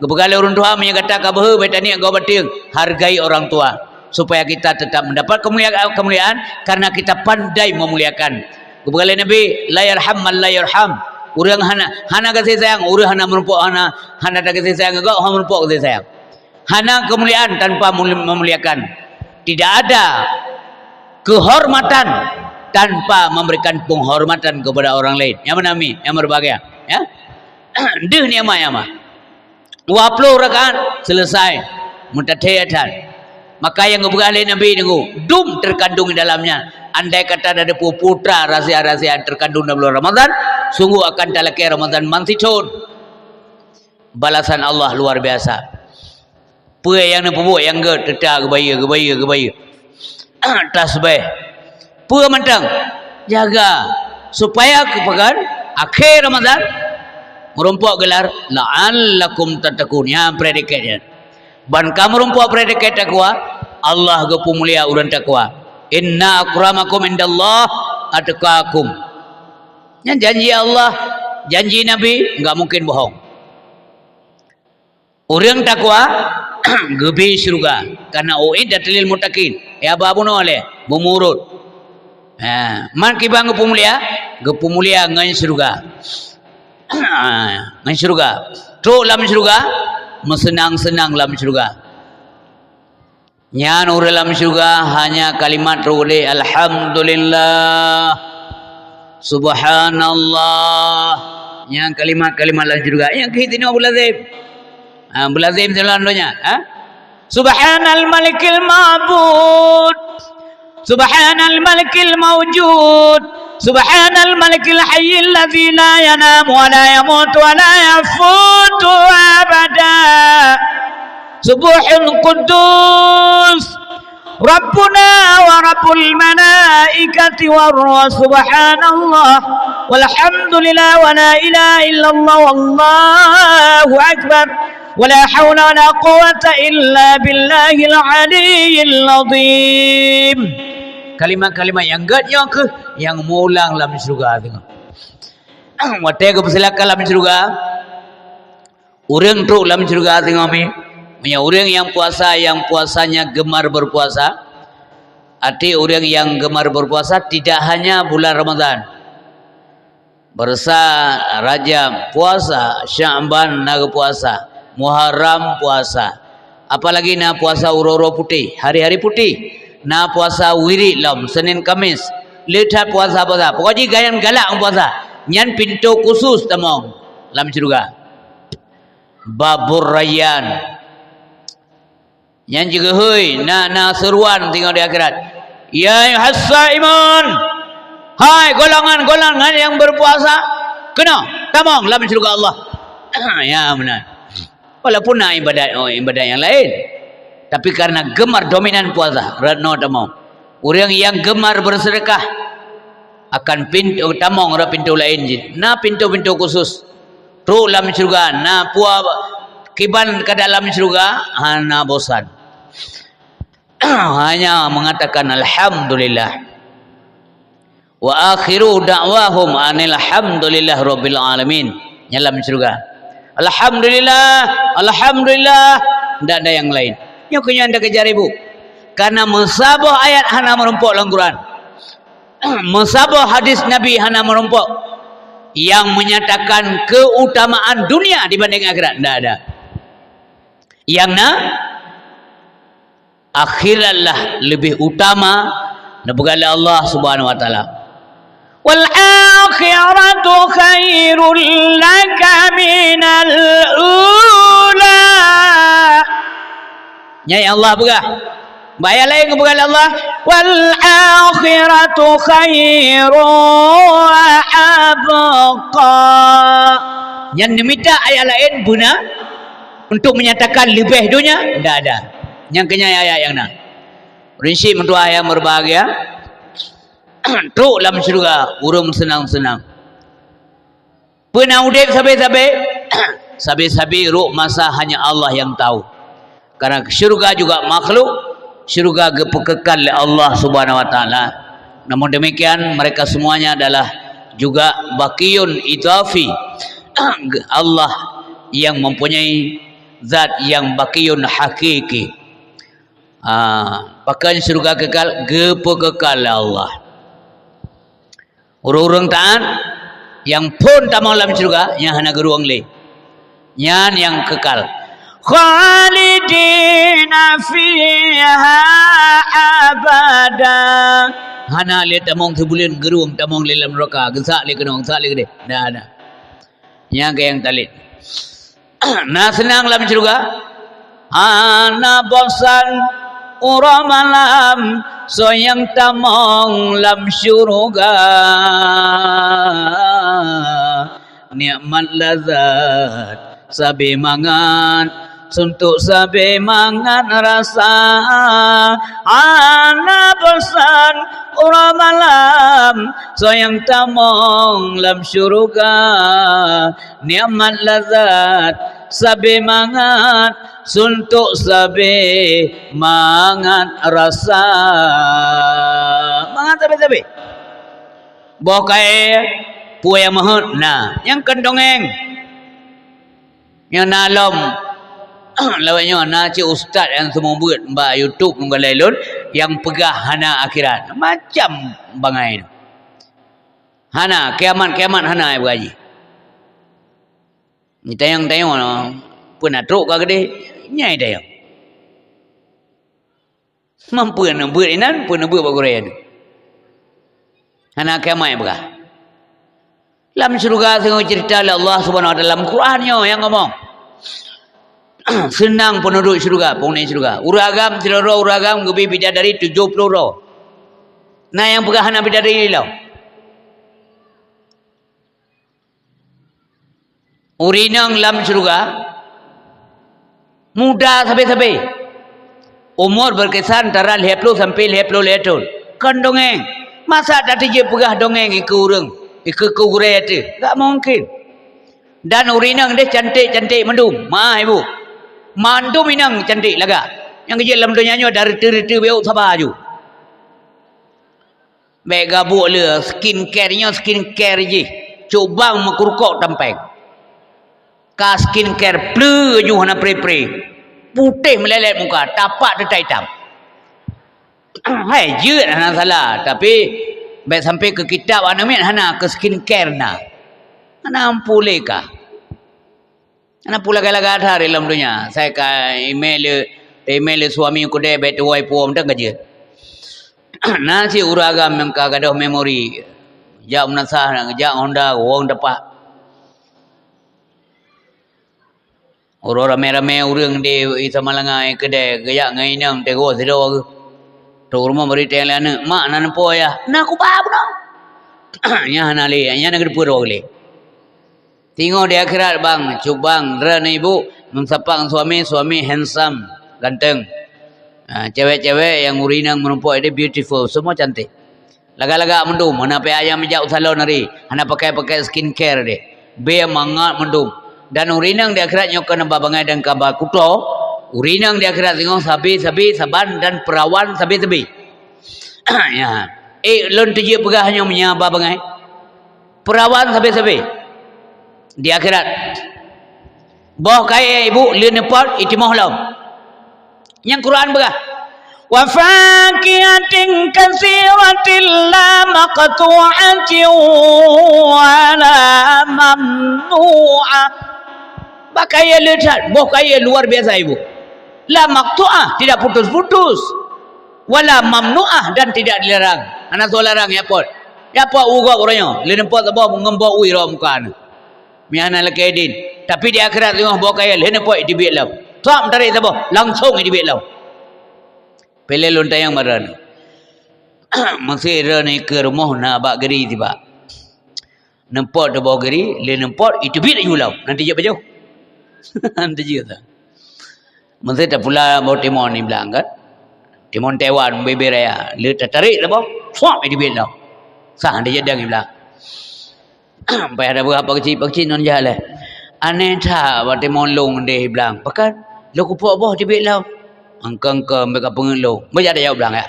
Geupeugah lé ureuëng tuha, meunyoe gata ka beuhe, bék taniet gob ateueng, hargai orang tua, supaya kita tetap mendapat kemulia-, kemuliaan karena kita pandai memuliakan. Geupeugah lé Nabi, "La yarham man la yarham." Ureuëng hana, hana kasih sayang, ureuëng hana meurumpok, hana, hana ta kasih sayang, gob hana meurumpok kasih sayang. Hana kemuliaan tanpa mul-, memuliakan. Tidak ada kehormatan tanpa memberikan penghormatan kepada orang lain. Nyang meunan mi, nyang berbahagia, ya. Deuh nikmat nyang ma. Dua puluh rakaat selesai. Meutateuh that. Maka nyang geupeugah lé Nabi, deungoe, dum terkandung di dalamnya. Andai kata ada putra rahasia-rahasia yang terkandung dalam bulan Ramadan, sungguh akan talakée Ramadan mansithon. Balasan Allah luar biasa. Peue nyang neupeubuet nyang gét teuta geubayeue, geubayeue, geubayeue. Tasbih. Peue mantong? Jaga supaya keupeugah akhé Ramadan meurumpok gelar la'allakum tattaqun. Nyan predikat nyan. Ban ka meurumpok predikat takwa, Allah geupeumulia ureuëng takwa. "Inna akramakum indallah atqakum." Nyan janji Allah, janji Nabi, enggak mungkin bohong. Ureuëng takwa geubi syeuruga, karena uiddat lil muttaqin. Ya ba bunoe lé, beumurot. Ha, man kiban geupeumulia, geupeumulia ngon syeuruga. Ha, ngon syeuruga. Trok lam syeuruga, meuseunang-seunang lam syeuruga. Nyan ureuëng lam syeuruga hanya kalimat trok udeb, "Alhamdulillah, Subhanallah." Nyan kalimat-kalimat lam syeuruga. Nyang keuhit tinoe beulazem. Ha, beulazem dalam donya, ha? Subhanal Malikil Ma'bud. Subhanal Malikil Maujud. Subhanal Malikil Hayyil Ladzi la yanamu wa la yamutu wa la yafutu abada. Subhun Quddus Rabbuna wa Rabbul Malaikati war Ruh. Subhanallah. Walhamdulillah wa la ilaha illallah wallahu akbar. Wa la haula wa la quwwata illa billahil aliyyil azim. Kalimat-kalimat nyang gét nyoe kheueh nyang mulang lam syeuruga teungoh. Watée geupeusilakan lam syeuruga, ureuëng trok lam syeuruga teungoh mi. Meunyoe ureuëng nyang puasa, nyang puasanya gemar berpuasa, arti ureuëng nyang gemar berpuasa tidak hanya bulan Ramadan. Beureusa Rajab puasa, Sya'ban na geupuasa, Muharram puasa. Apalagi na puasa uroe-uroe putéh, hari-hari putéh. Na puasa wirit lom, Senin Kamis. Le that puasa-puasa. Pokok jih gobnyan galak puasa. Nyan pintoe khusus tamong lam syeuruga. Babur Rayyan. Nyan jigeuhôi na, na seuruan teungoh di akhirat. "Ya ayyuhas saimun, hai golongan-golongan nyang berpuasa, keunoe tamong lam syeuruga Allah." Ya meunan. Walaupun na ibadat, oh, ibadat nyang laén, tapi karena gemar dominan puasa, rot-noe tamong. Ureuëng nyang gemar bersedekah akan pintoe tamong rot pintoe laén jih. Na pintoe-pintoe khusus. Trok lam syeuruga, na pua kiban ka dalam syeuruga, hana bosan. Hanya mengatakan, "Alhamdulillah." "Wa akhiru da'wahum anil hamdulillah rabbil alamin." Nyan lam syeuruga. "Alhamdulillah, alhamdulillah." Ndak ada nyang laén. Nyoe keuh nyang teukejar ibu. Karena meusaboh ayat hana meurumpok lam Quran. Meusaboh hadis Nabi hana meurumpok yang menyatakan keutamaan dunia dibanding akhirat. Ndak ada. Yang na, akhiratlah lebih utama, neupeugah lé Allah Subhanahu wa Taala. "Wal akhiratu khairul laka minal ula." Nyan Allah peugah. Bak ayat laén geupeugah lé Allah, "Wal akhiratu khairu wa abqa." Nyan neumita ayat laén beuna untuk menyatakan leubeh donya, ndak ada. Nyang keuh nyan ayat nyang na. Prinsip meutuah nyang berbahagia, trok lam syeuruga ureuëng seunang-seunang. Peue na udeb sabe-sabe? Sabe-sabe rot masa hanya Allah nyang tahu. Karena syeuruga juga makhluk, syeuruga geupeukekal lé Allah Subhanahu wa Taala. Namun demikian, mereka semuanya adalah juga baqiyun idhafi. Allah yang mempunyai zat yang baqiyun hakiki. Ah, pakon syeuruga kekal? Geupeukekal lé Allah. Ureuëng-ureuëng taát nyang phon tamong lam syeuruga, nyang hana geuruweueng lé. Nyan nyang kekal. Khalidina fiha abada. Hana lé tamong sibuleuen geuruweueng, tamong lé lam nuraka, geusak lé keunoe, geusak lé keudeh. Dah, dah. Nyang keuh nyang talét. Na seunang lam syeuruga, hana bosan uroe malam, soe nyang tamong lam syeuruga. Nikmat lazat sabe mangat, suntok sabe mangat rasa. Hana bosan uroe malam, soe nyang tamong lam syeuruga. Nikmat lazat sabe mangat, suntok sabe mangat rasa. Mangat sabe-sabe. Boh kayée peue nyang meuheuet na, nyang kon dongeng. Nyang na lom, lawét nyoe na cit ustaz nyang seumeubeuet bak YouTube ngon lôn, nyang peugah hana akhirat. Macam bangai. Hana, kiamat-kiamat hana, ai beugaji. Jitanyong-tanyong, Peue na trok ka keudeh, nyai dayah. Mampu neubeuet inan, peue neubeuet bak gurée nyan. Hana kiamat peugah. Lam syeuruga singoh ceurita lé Allah Subhanahu Wa Taala lam Quran nyoe nyang ngomong. Seunang peunduduek syeuruga, peunghuni syeuruga. Ureuëng agam, sidroe ureuëng agam geubri bidadari tujoh ploh droe. Na nyang peugah hana bidadari lom. Ureuëng inong lam syeuruga muda sabe-sabe. Umur berkisar antara lhée ploh sampai lhée ploh lhée thon. Kon dongeng. Masa tateupeue peugah dongeng ikeue ureuëng, ikeue gurée teuh? Gak mungkin. Dan ureuëng inong deh cantik-cantik mandum. Ma ibu. Mandum inong cantik lagak. Nyang keujeuet lam donya nyoe dari reuteu-reuteu beuk saba aju. Bék gabuk le, skincare nyoe skincare jih. Cubang meukurukok tampeng. Ka skincare pleue aju hana pre-pre. Putéh meulelét muka, tapak teutai itam. Hai, jeuet hana salah, tapi bék sampai keu kitab aneuk miet hana, keu skincare na. Hana ampun lé ka. Hana peue lagak-lagak that lam donya. Sai ka email le, email le suami kudée bék tuwoe puom dan ka jeuet. Na cit ureuëng agam nyang ka gadôh memori. Jak meunasah, jak Honda, wong teupah. Uroe ramé-ramé ureuëng di Samalanga keudée geujak ngon inong teungoh sidroe. Trok rumoh bri teueng lé aneuk, "Mak, na neupok yah?" "Na kuba bunoe." Nyan hana lé, nyan na geuteupeue droe lé. Teungoh di akhirat bang, cubang, droeneuh ibu, meusapat ngon suami, suami handsome, ganteng. Ha, cewek-cewek nyang ureuëng inong meurumpok dia beautiful, semua cantik. Lagak-lagak mandum, hana payah nyang meujak u salon hari, hana pakai-pakai skincare deh. Bèe mangat mandum. Dan ureuëng inong di akhirat nyoe keuneuk ba bangai dan ka ba kuto, ureuëng inong di akhirat singoh sabe-sabe saban dan peurawan sabe-sabe. Ya. Eh, lôn teujeuet peugah nyoe meunyoe ba bangai. Peurawan sabe-sabe di akhirat. Boh kayèe ibu lheueh neupot itimoh lom. Nyang Quran peugah, "Wa fakihatin katsiratin la maqtu'atin wa la mamnu'ah." Bak kayèe le that, boh kayèe luar biasa ibu. La maqtu'ah, tidak putus-putus. Wa la mamnu'ah, dan tidak dilarang. Hana soe larang, ya pot. Ya pot u gob uroe nyoe. Lheueh neupot saboh ngon boh ui rot muka neuh. Meuhana lakèe idin. Tapi di akhirat teungoh boh kayèe lheueh neupot iteubiet lom. Trok meutarek saboh, langsong iteubiet lom. Peureulèe lôn tanyong bak droeneuh. Meusé droeneuh ikeue rumoh na bak geri sibak. Neupot teuboh geri, lheueh neupot iteubiet laju lom. Nanti jeuet pajoh. Nanti jeuet. Meusé tapula boh timon i blang kan. Timon Taiwan, bèe-bèe raya. Lheueh tatarek saboh, swab iteubiet lom. Sah, nanti jeuet dang i blang. Payah tabeuha pakcik-pakcik ngon jahat lé. Aneh that bak timon lôn deh i blang. Pakon? Lôn kupok boh teubiet lom. Angkon-angkon bèk ka peungeut lôn. Beujak tajaweueb blang ya.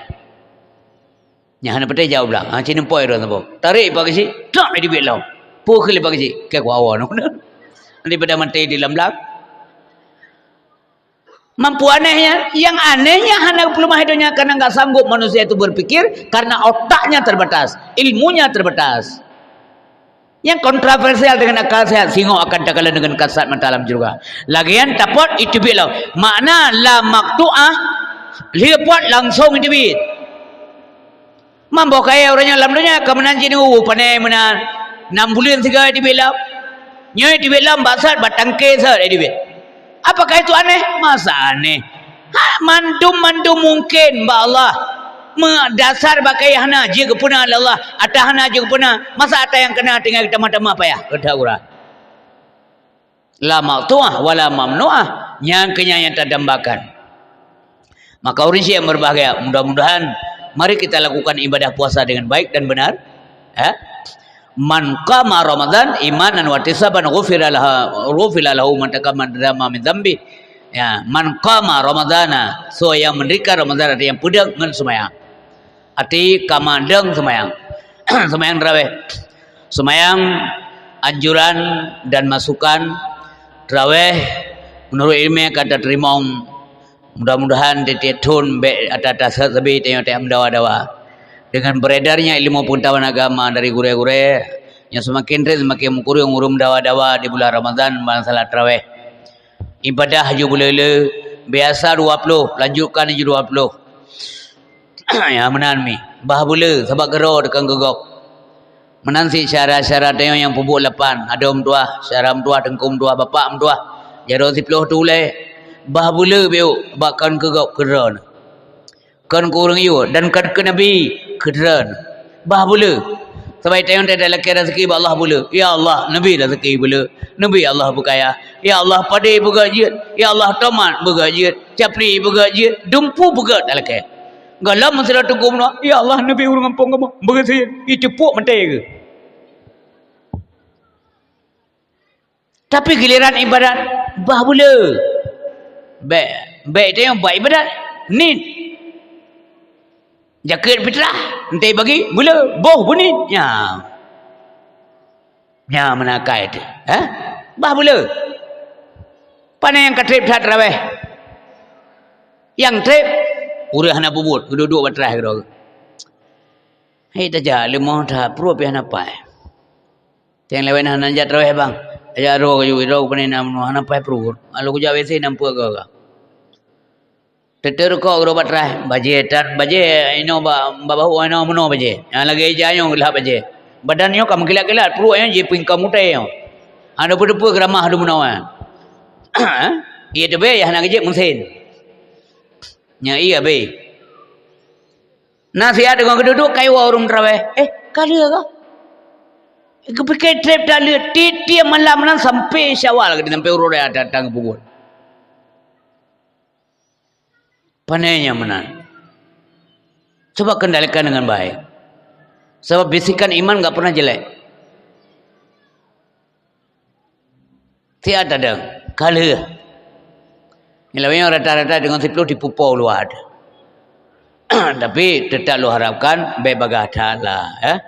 Nyan hana patéh jaweueb blang. Ha, cit neupot droe saboh. Tarek pakcik, trok iteubiet lom. Peue kheun lé pakcik? Keu kuawa nyoe. Daripada maté di lam blang. Mampu anehnya, yang anehnya hana peulumah donya karena nggak sanggup manusia itu berpikir karena otaknya terbatas, ilmunya terbatas. Yang kontroversial dengan akal sehat, singoh akan takalon dengan kasat mata lam syeuruga. Lagèe nyan tapot iteubiet lom. Makna la maqtu'ah, lheueh pot langsong iteubiet. Mamboh kayèe ureueng nyan lam donya ka meunan jineuk pane meunan. Nam buleuen sigoe iteubiet lom. Nyoe iteubiet lom bak sot bak tangke sot iteubiet. Apakah itu aneh? Masa aneh? Ha, mandum-mandum mungken bak Allah. Meudasar bak kayèe hana jeuet geupeuna lé Allah, ata hana jeuet geupeuna. Masa ata nyang keuna tinggai tamah-tamah payah keu tagura. La maqtu'ah wa la mamnu'ah. Nyang keu nyan nyang tadambakan. Maka ureueng syik yang berbahagia, mudah-mudahan mari kita lakukan ibadah puasa dengan baik dan benar. Ya. Man qama Ramadan imanan wa ihtisaban ghufira laha-, ghufira lahu ma taqaddama min dzambi. Ya, man qama Ramadana, soe nyang meunirikan Ramadan, arti nyang peudeueng ngon seumayang. Arti qama deueng seumayang. Seumayang tarawih. Seumayang anjuran dan masukan tarawih meunurot ileumèe ka tateurimong. Mudah-mudahan tiep-tiep thon bèk ata-ata sat sabe tanyoe tajak meudawa-dawa. Dengan beredarnya ilmu pengetahuan agama dari gurèe-gurèe, nyang seumaken trép seumaken meukureueng ureueng meudawa-dawa di bulan Ramadhan masalah tarawih. Ibadah ju buleue-leue, biasa dua ploh, lanjutkan ju dua ploh. Ya, meunan mi. Bah buleue, sabab keudroe teuka keu gob. Meunan cit syedara-syedara tanyoe nyang peubuet lapan, adoe meutuah, syedara meutuah, teungku meutuah, bapak meutuah, jaroe siploh tu ulée. Bah buleue beu bak kon keu gob keudroe. Kon keu ureuëng yue dan kon keu Nabi keudroe. Bah buleue. Sabab tanyoe talakée raseuki bak Allah buleue. Ya Allah, neubi raseuki buleue. Neubi Allah beukaya. Ya Allah, padé beugét jeuet. Ya Allah, tomat beugét jeuet. Capli beugét jeuet. Dumpu beugét talakée. Gohlom meusidroe teungku meunoe, "Ya Allah, neubi ureuëng gampông kamoe beugét jeuet." Ih, teupok maté keuh. Tapi giliran ibadat, bah buleue. Bék, bék tanyoe buat ibadat, niet. Jakeuet fitrah, enteuk bagi buleue, boh beuniet. Nyan. Nyan meunakai teuh, eh? Bah buleue. Pane nyang ka treb that tarawéh? Nyang treb, ureuëng hana peubuet, geuduek-duek bak teuraih keudroe. Hai tajak leumoh that, pruet pih hana pai. Teng lawét hana jak tarawéh bang. Tajak droe keu droe pane na meunoe hana pai pruet. Lalu kujak W C nampak ke ka. Teuteu rukok keudroe bak teuraih, bajée that, bajée inoe bak, bak bahu inoe meunoe bajée. Nyang lagée ija nyoe geulah bajée. Badan nyoe ka meukilat-kilat, pruet nyoe jipingkam utai nyoe. Hana peue-peue geuramah dum meunoe. Ié teubée hana geujek meusén. Nya ié abée. Na siat deungon geuduek-duek kayue ureuëng tarawéh. Eh, ka lheueh ka? Geupike treb that lheueh tiep-tiep malam nan sampai Syawal, sampai uroe raya datang peubuet. Pane nyang meunan. Coba kendalikan dengan baik. Sabab bisikan iman enggak pernah jelek. Tiat tadong, ka lheueh. Nilai nyoe rata-rata deungon siploh tipu po luat. Tapi tetap lôn harapkan bék bagah that lah, ya.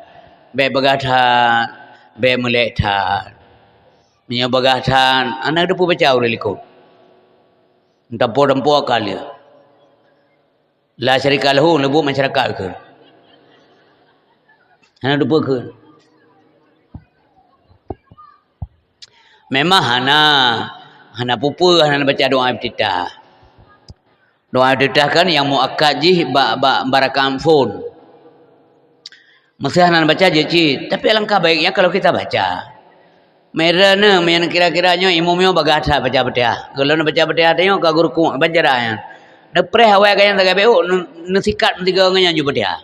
Bék bagah that, bék meulek that. Meunyoe bagah that, hana teupeu baca ureuëng likot. Tampo-tampo ka lheueh. La syarika lahu, leubuet masyarakat kheun. Hana teupeu kheun. Memang hana, hana peue-peue, hana baca doa iftitah. Doa iftitah kan nyang muakkad jih bak, bak, bak rakaat phon. Meusé hana baca jeuet cit, tapi alangkah baiknya kalau kita baca. Meureuneuk, meunyan kira-kira nyoe imum nyoe bagah that baca Fatihah. Gohlom baca Fatihah tanyoe ka geurukuk, ban cara nyan. Neupreh awai gobnyan sagai bék, neu-, neusikat meusigoe ngon nyan ju Fatihah.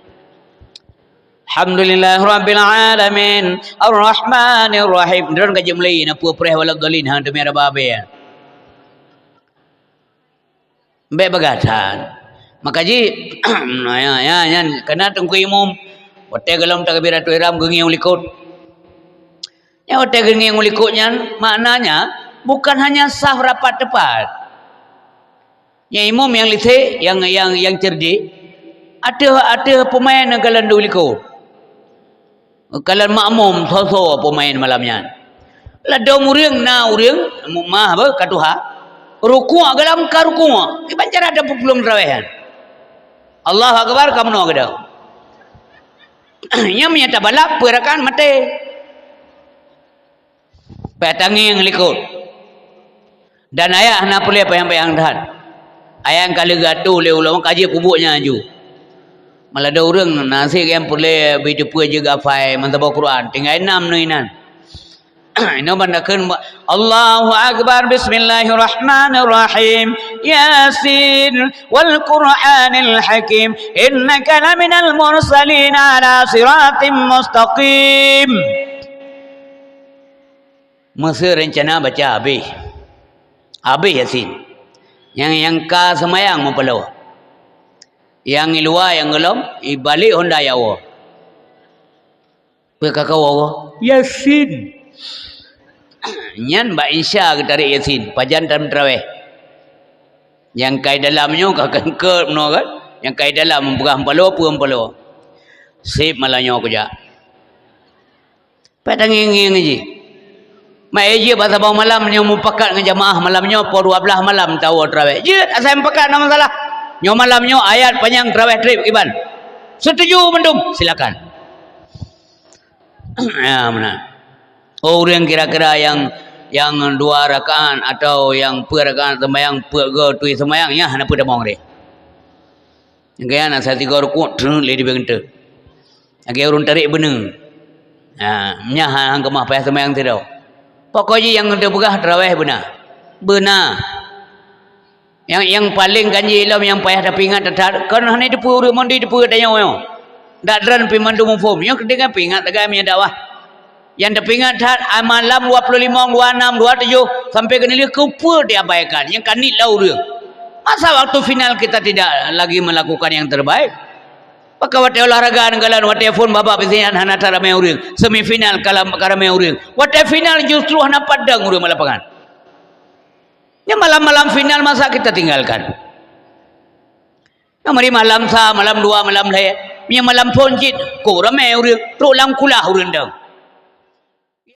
Alhamdulillahirabbil alamin, arrahmanirrahim. Droen ka jimulai na peue preh waladhdallin, ha, teumé raba abée. Bék bagah that. Maka jih, ya, ya, nyan, kana teungku imum, watée gohlom takbiratul ihram geungieng u likot. Nyang watée geungieng u likot nyan, maknanya bukan hanya saf rapat teupat. Nyang imum nyang lisek, nyang, nyang, nyang cerdik, ateueh, ateueh peumaén nyang kalon u likot. Kalon makmum soe-soe peumaén malam nyan. Ladôm ureuëng na ureuëng, mumah apa, ka tuha, rukuk gohlom ka rukuk. Kiban cara tapeupulông tarawéh nyan. Allahu Akbar, ka meunoe keudroe. Nyan meunyo tabalap, peue rakaat maté. Peutangieng likot. Dan ayat hana peureulée payang-payang that. Ayat ka lheueh geuatoe lé ulama ka jeuet peubuet nyan laju. Malah ada ureuëng naseb nyang peureulée beuteupeu jeuet gafai meusaboh Quran, tinggai nam neu inan. Inoe ban takheun, Allahu Akbar, Bismillahirrahmanirrahim, Yasin, wal Qur'anil Hakim, innaka laminal mursalin ala siratim mustaqim. Meusé reuncana baca habéh. Habéh Yasin. Nyang, nyang ka seumayang meupaloe. Nyang i luwa nyang gohlom, ibalek honda yawoe. Peue ka kawoe? Yasin. Nyan bak insya geutarek Yasin, pajan tam traweh. Nyang kai dalam nyoe ka keungkot meunoe kan? Nyang kai dalam meupeugah meupaloe, peue meupaloe. Seb malam nyoe kujak. Pat tangieng-ngieng jih. Mak jih bak saboh malam nyoe mupakat ngon jamaah malam nyoe poh dua belas malam tawoe traweh. Jeuet, asai mupakat na masalah. Nyoe malam nyoe ayat panyang traweh treb kiban. Setuju mandum? Silakan. Ya, meunan. Oh, ureuëng kira-kira nyang Nyang dua rakaat atau nyang peuet rakaat seumayang, peuet goe tui seumayang, nyan hana peue tamong deh. Nyang keu nyan asai sigoe rukuk, treuk lé dibée geunteuk. Lagée ureuëng tarék beuneue. Ha, nyan han keumah payah seumayang sidroe. Pokok jih nyang teupeugah tarawéh beuna. Beuna. Nyang, nyang paleng ganjil lom nyang payah tapeuingat that-that, kon hana teupeu ureuëng mon di teupeu tanyoe nyoe. Dak droen pih mandum muphom. Nyoe keudeh kan peuingat sagai meunyoe dakwah. Nyang tapeuingat that, ai malam dua puluh lima, dua enam, dua tujuh, sampai keuneulheueh keupeue diabaikan. Nyang ka niet lom ureuëng. Masa waktu final kita tidak lagi melakukan yang terbaik? Maka watée olahraga neukalon, watée phon babak peusihan hana that ramé ureuëng, semifinal kalam ka ramé ureuëng. Watée final justru hana padang ureuëng bak lapangan. Nyan malam-malam final masa kita tinggalkan. Nyan mari malam sa, malam dua, malam lhée. Nyan malam phon cit, kok ramé ureuëng, trok lam kulah ureuëng dong.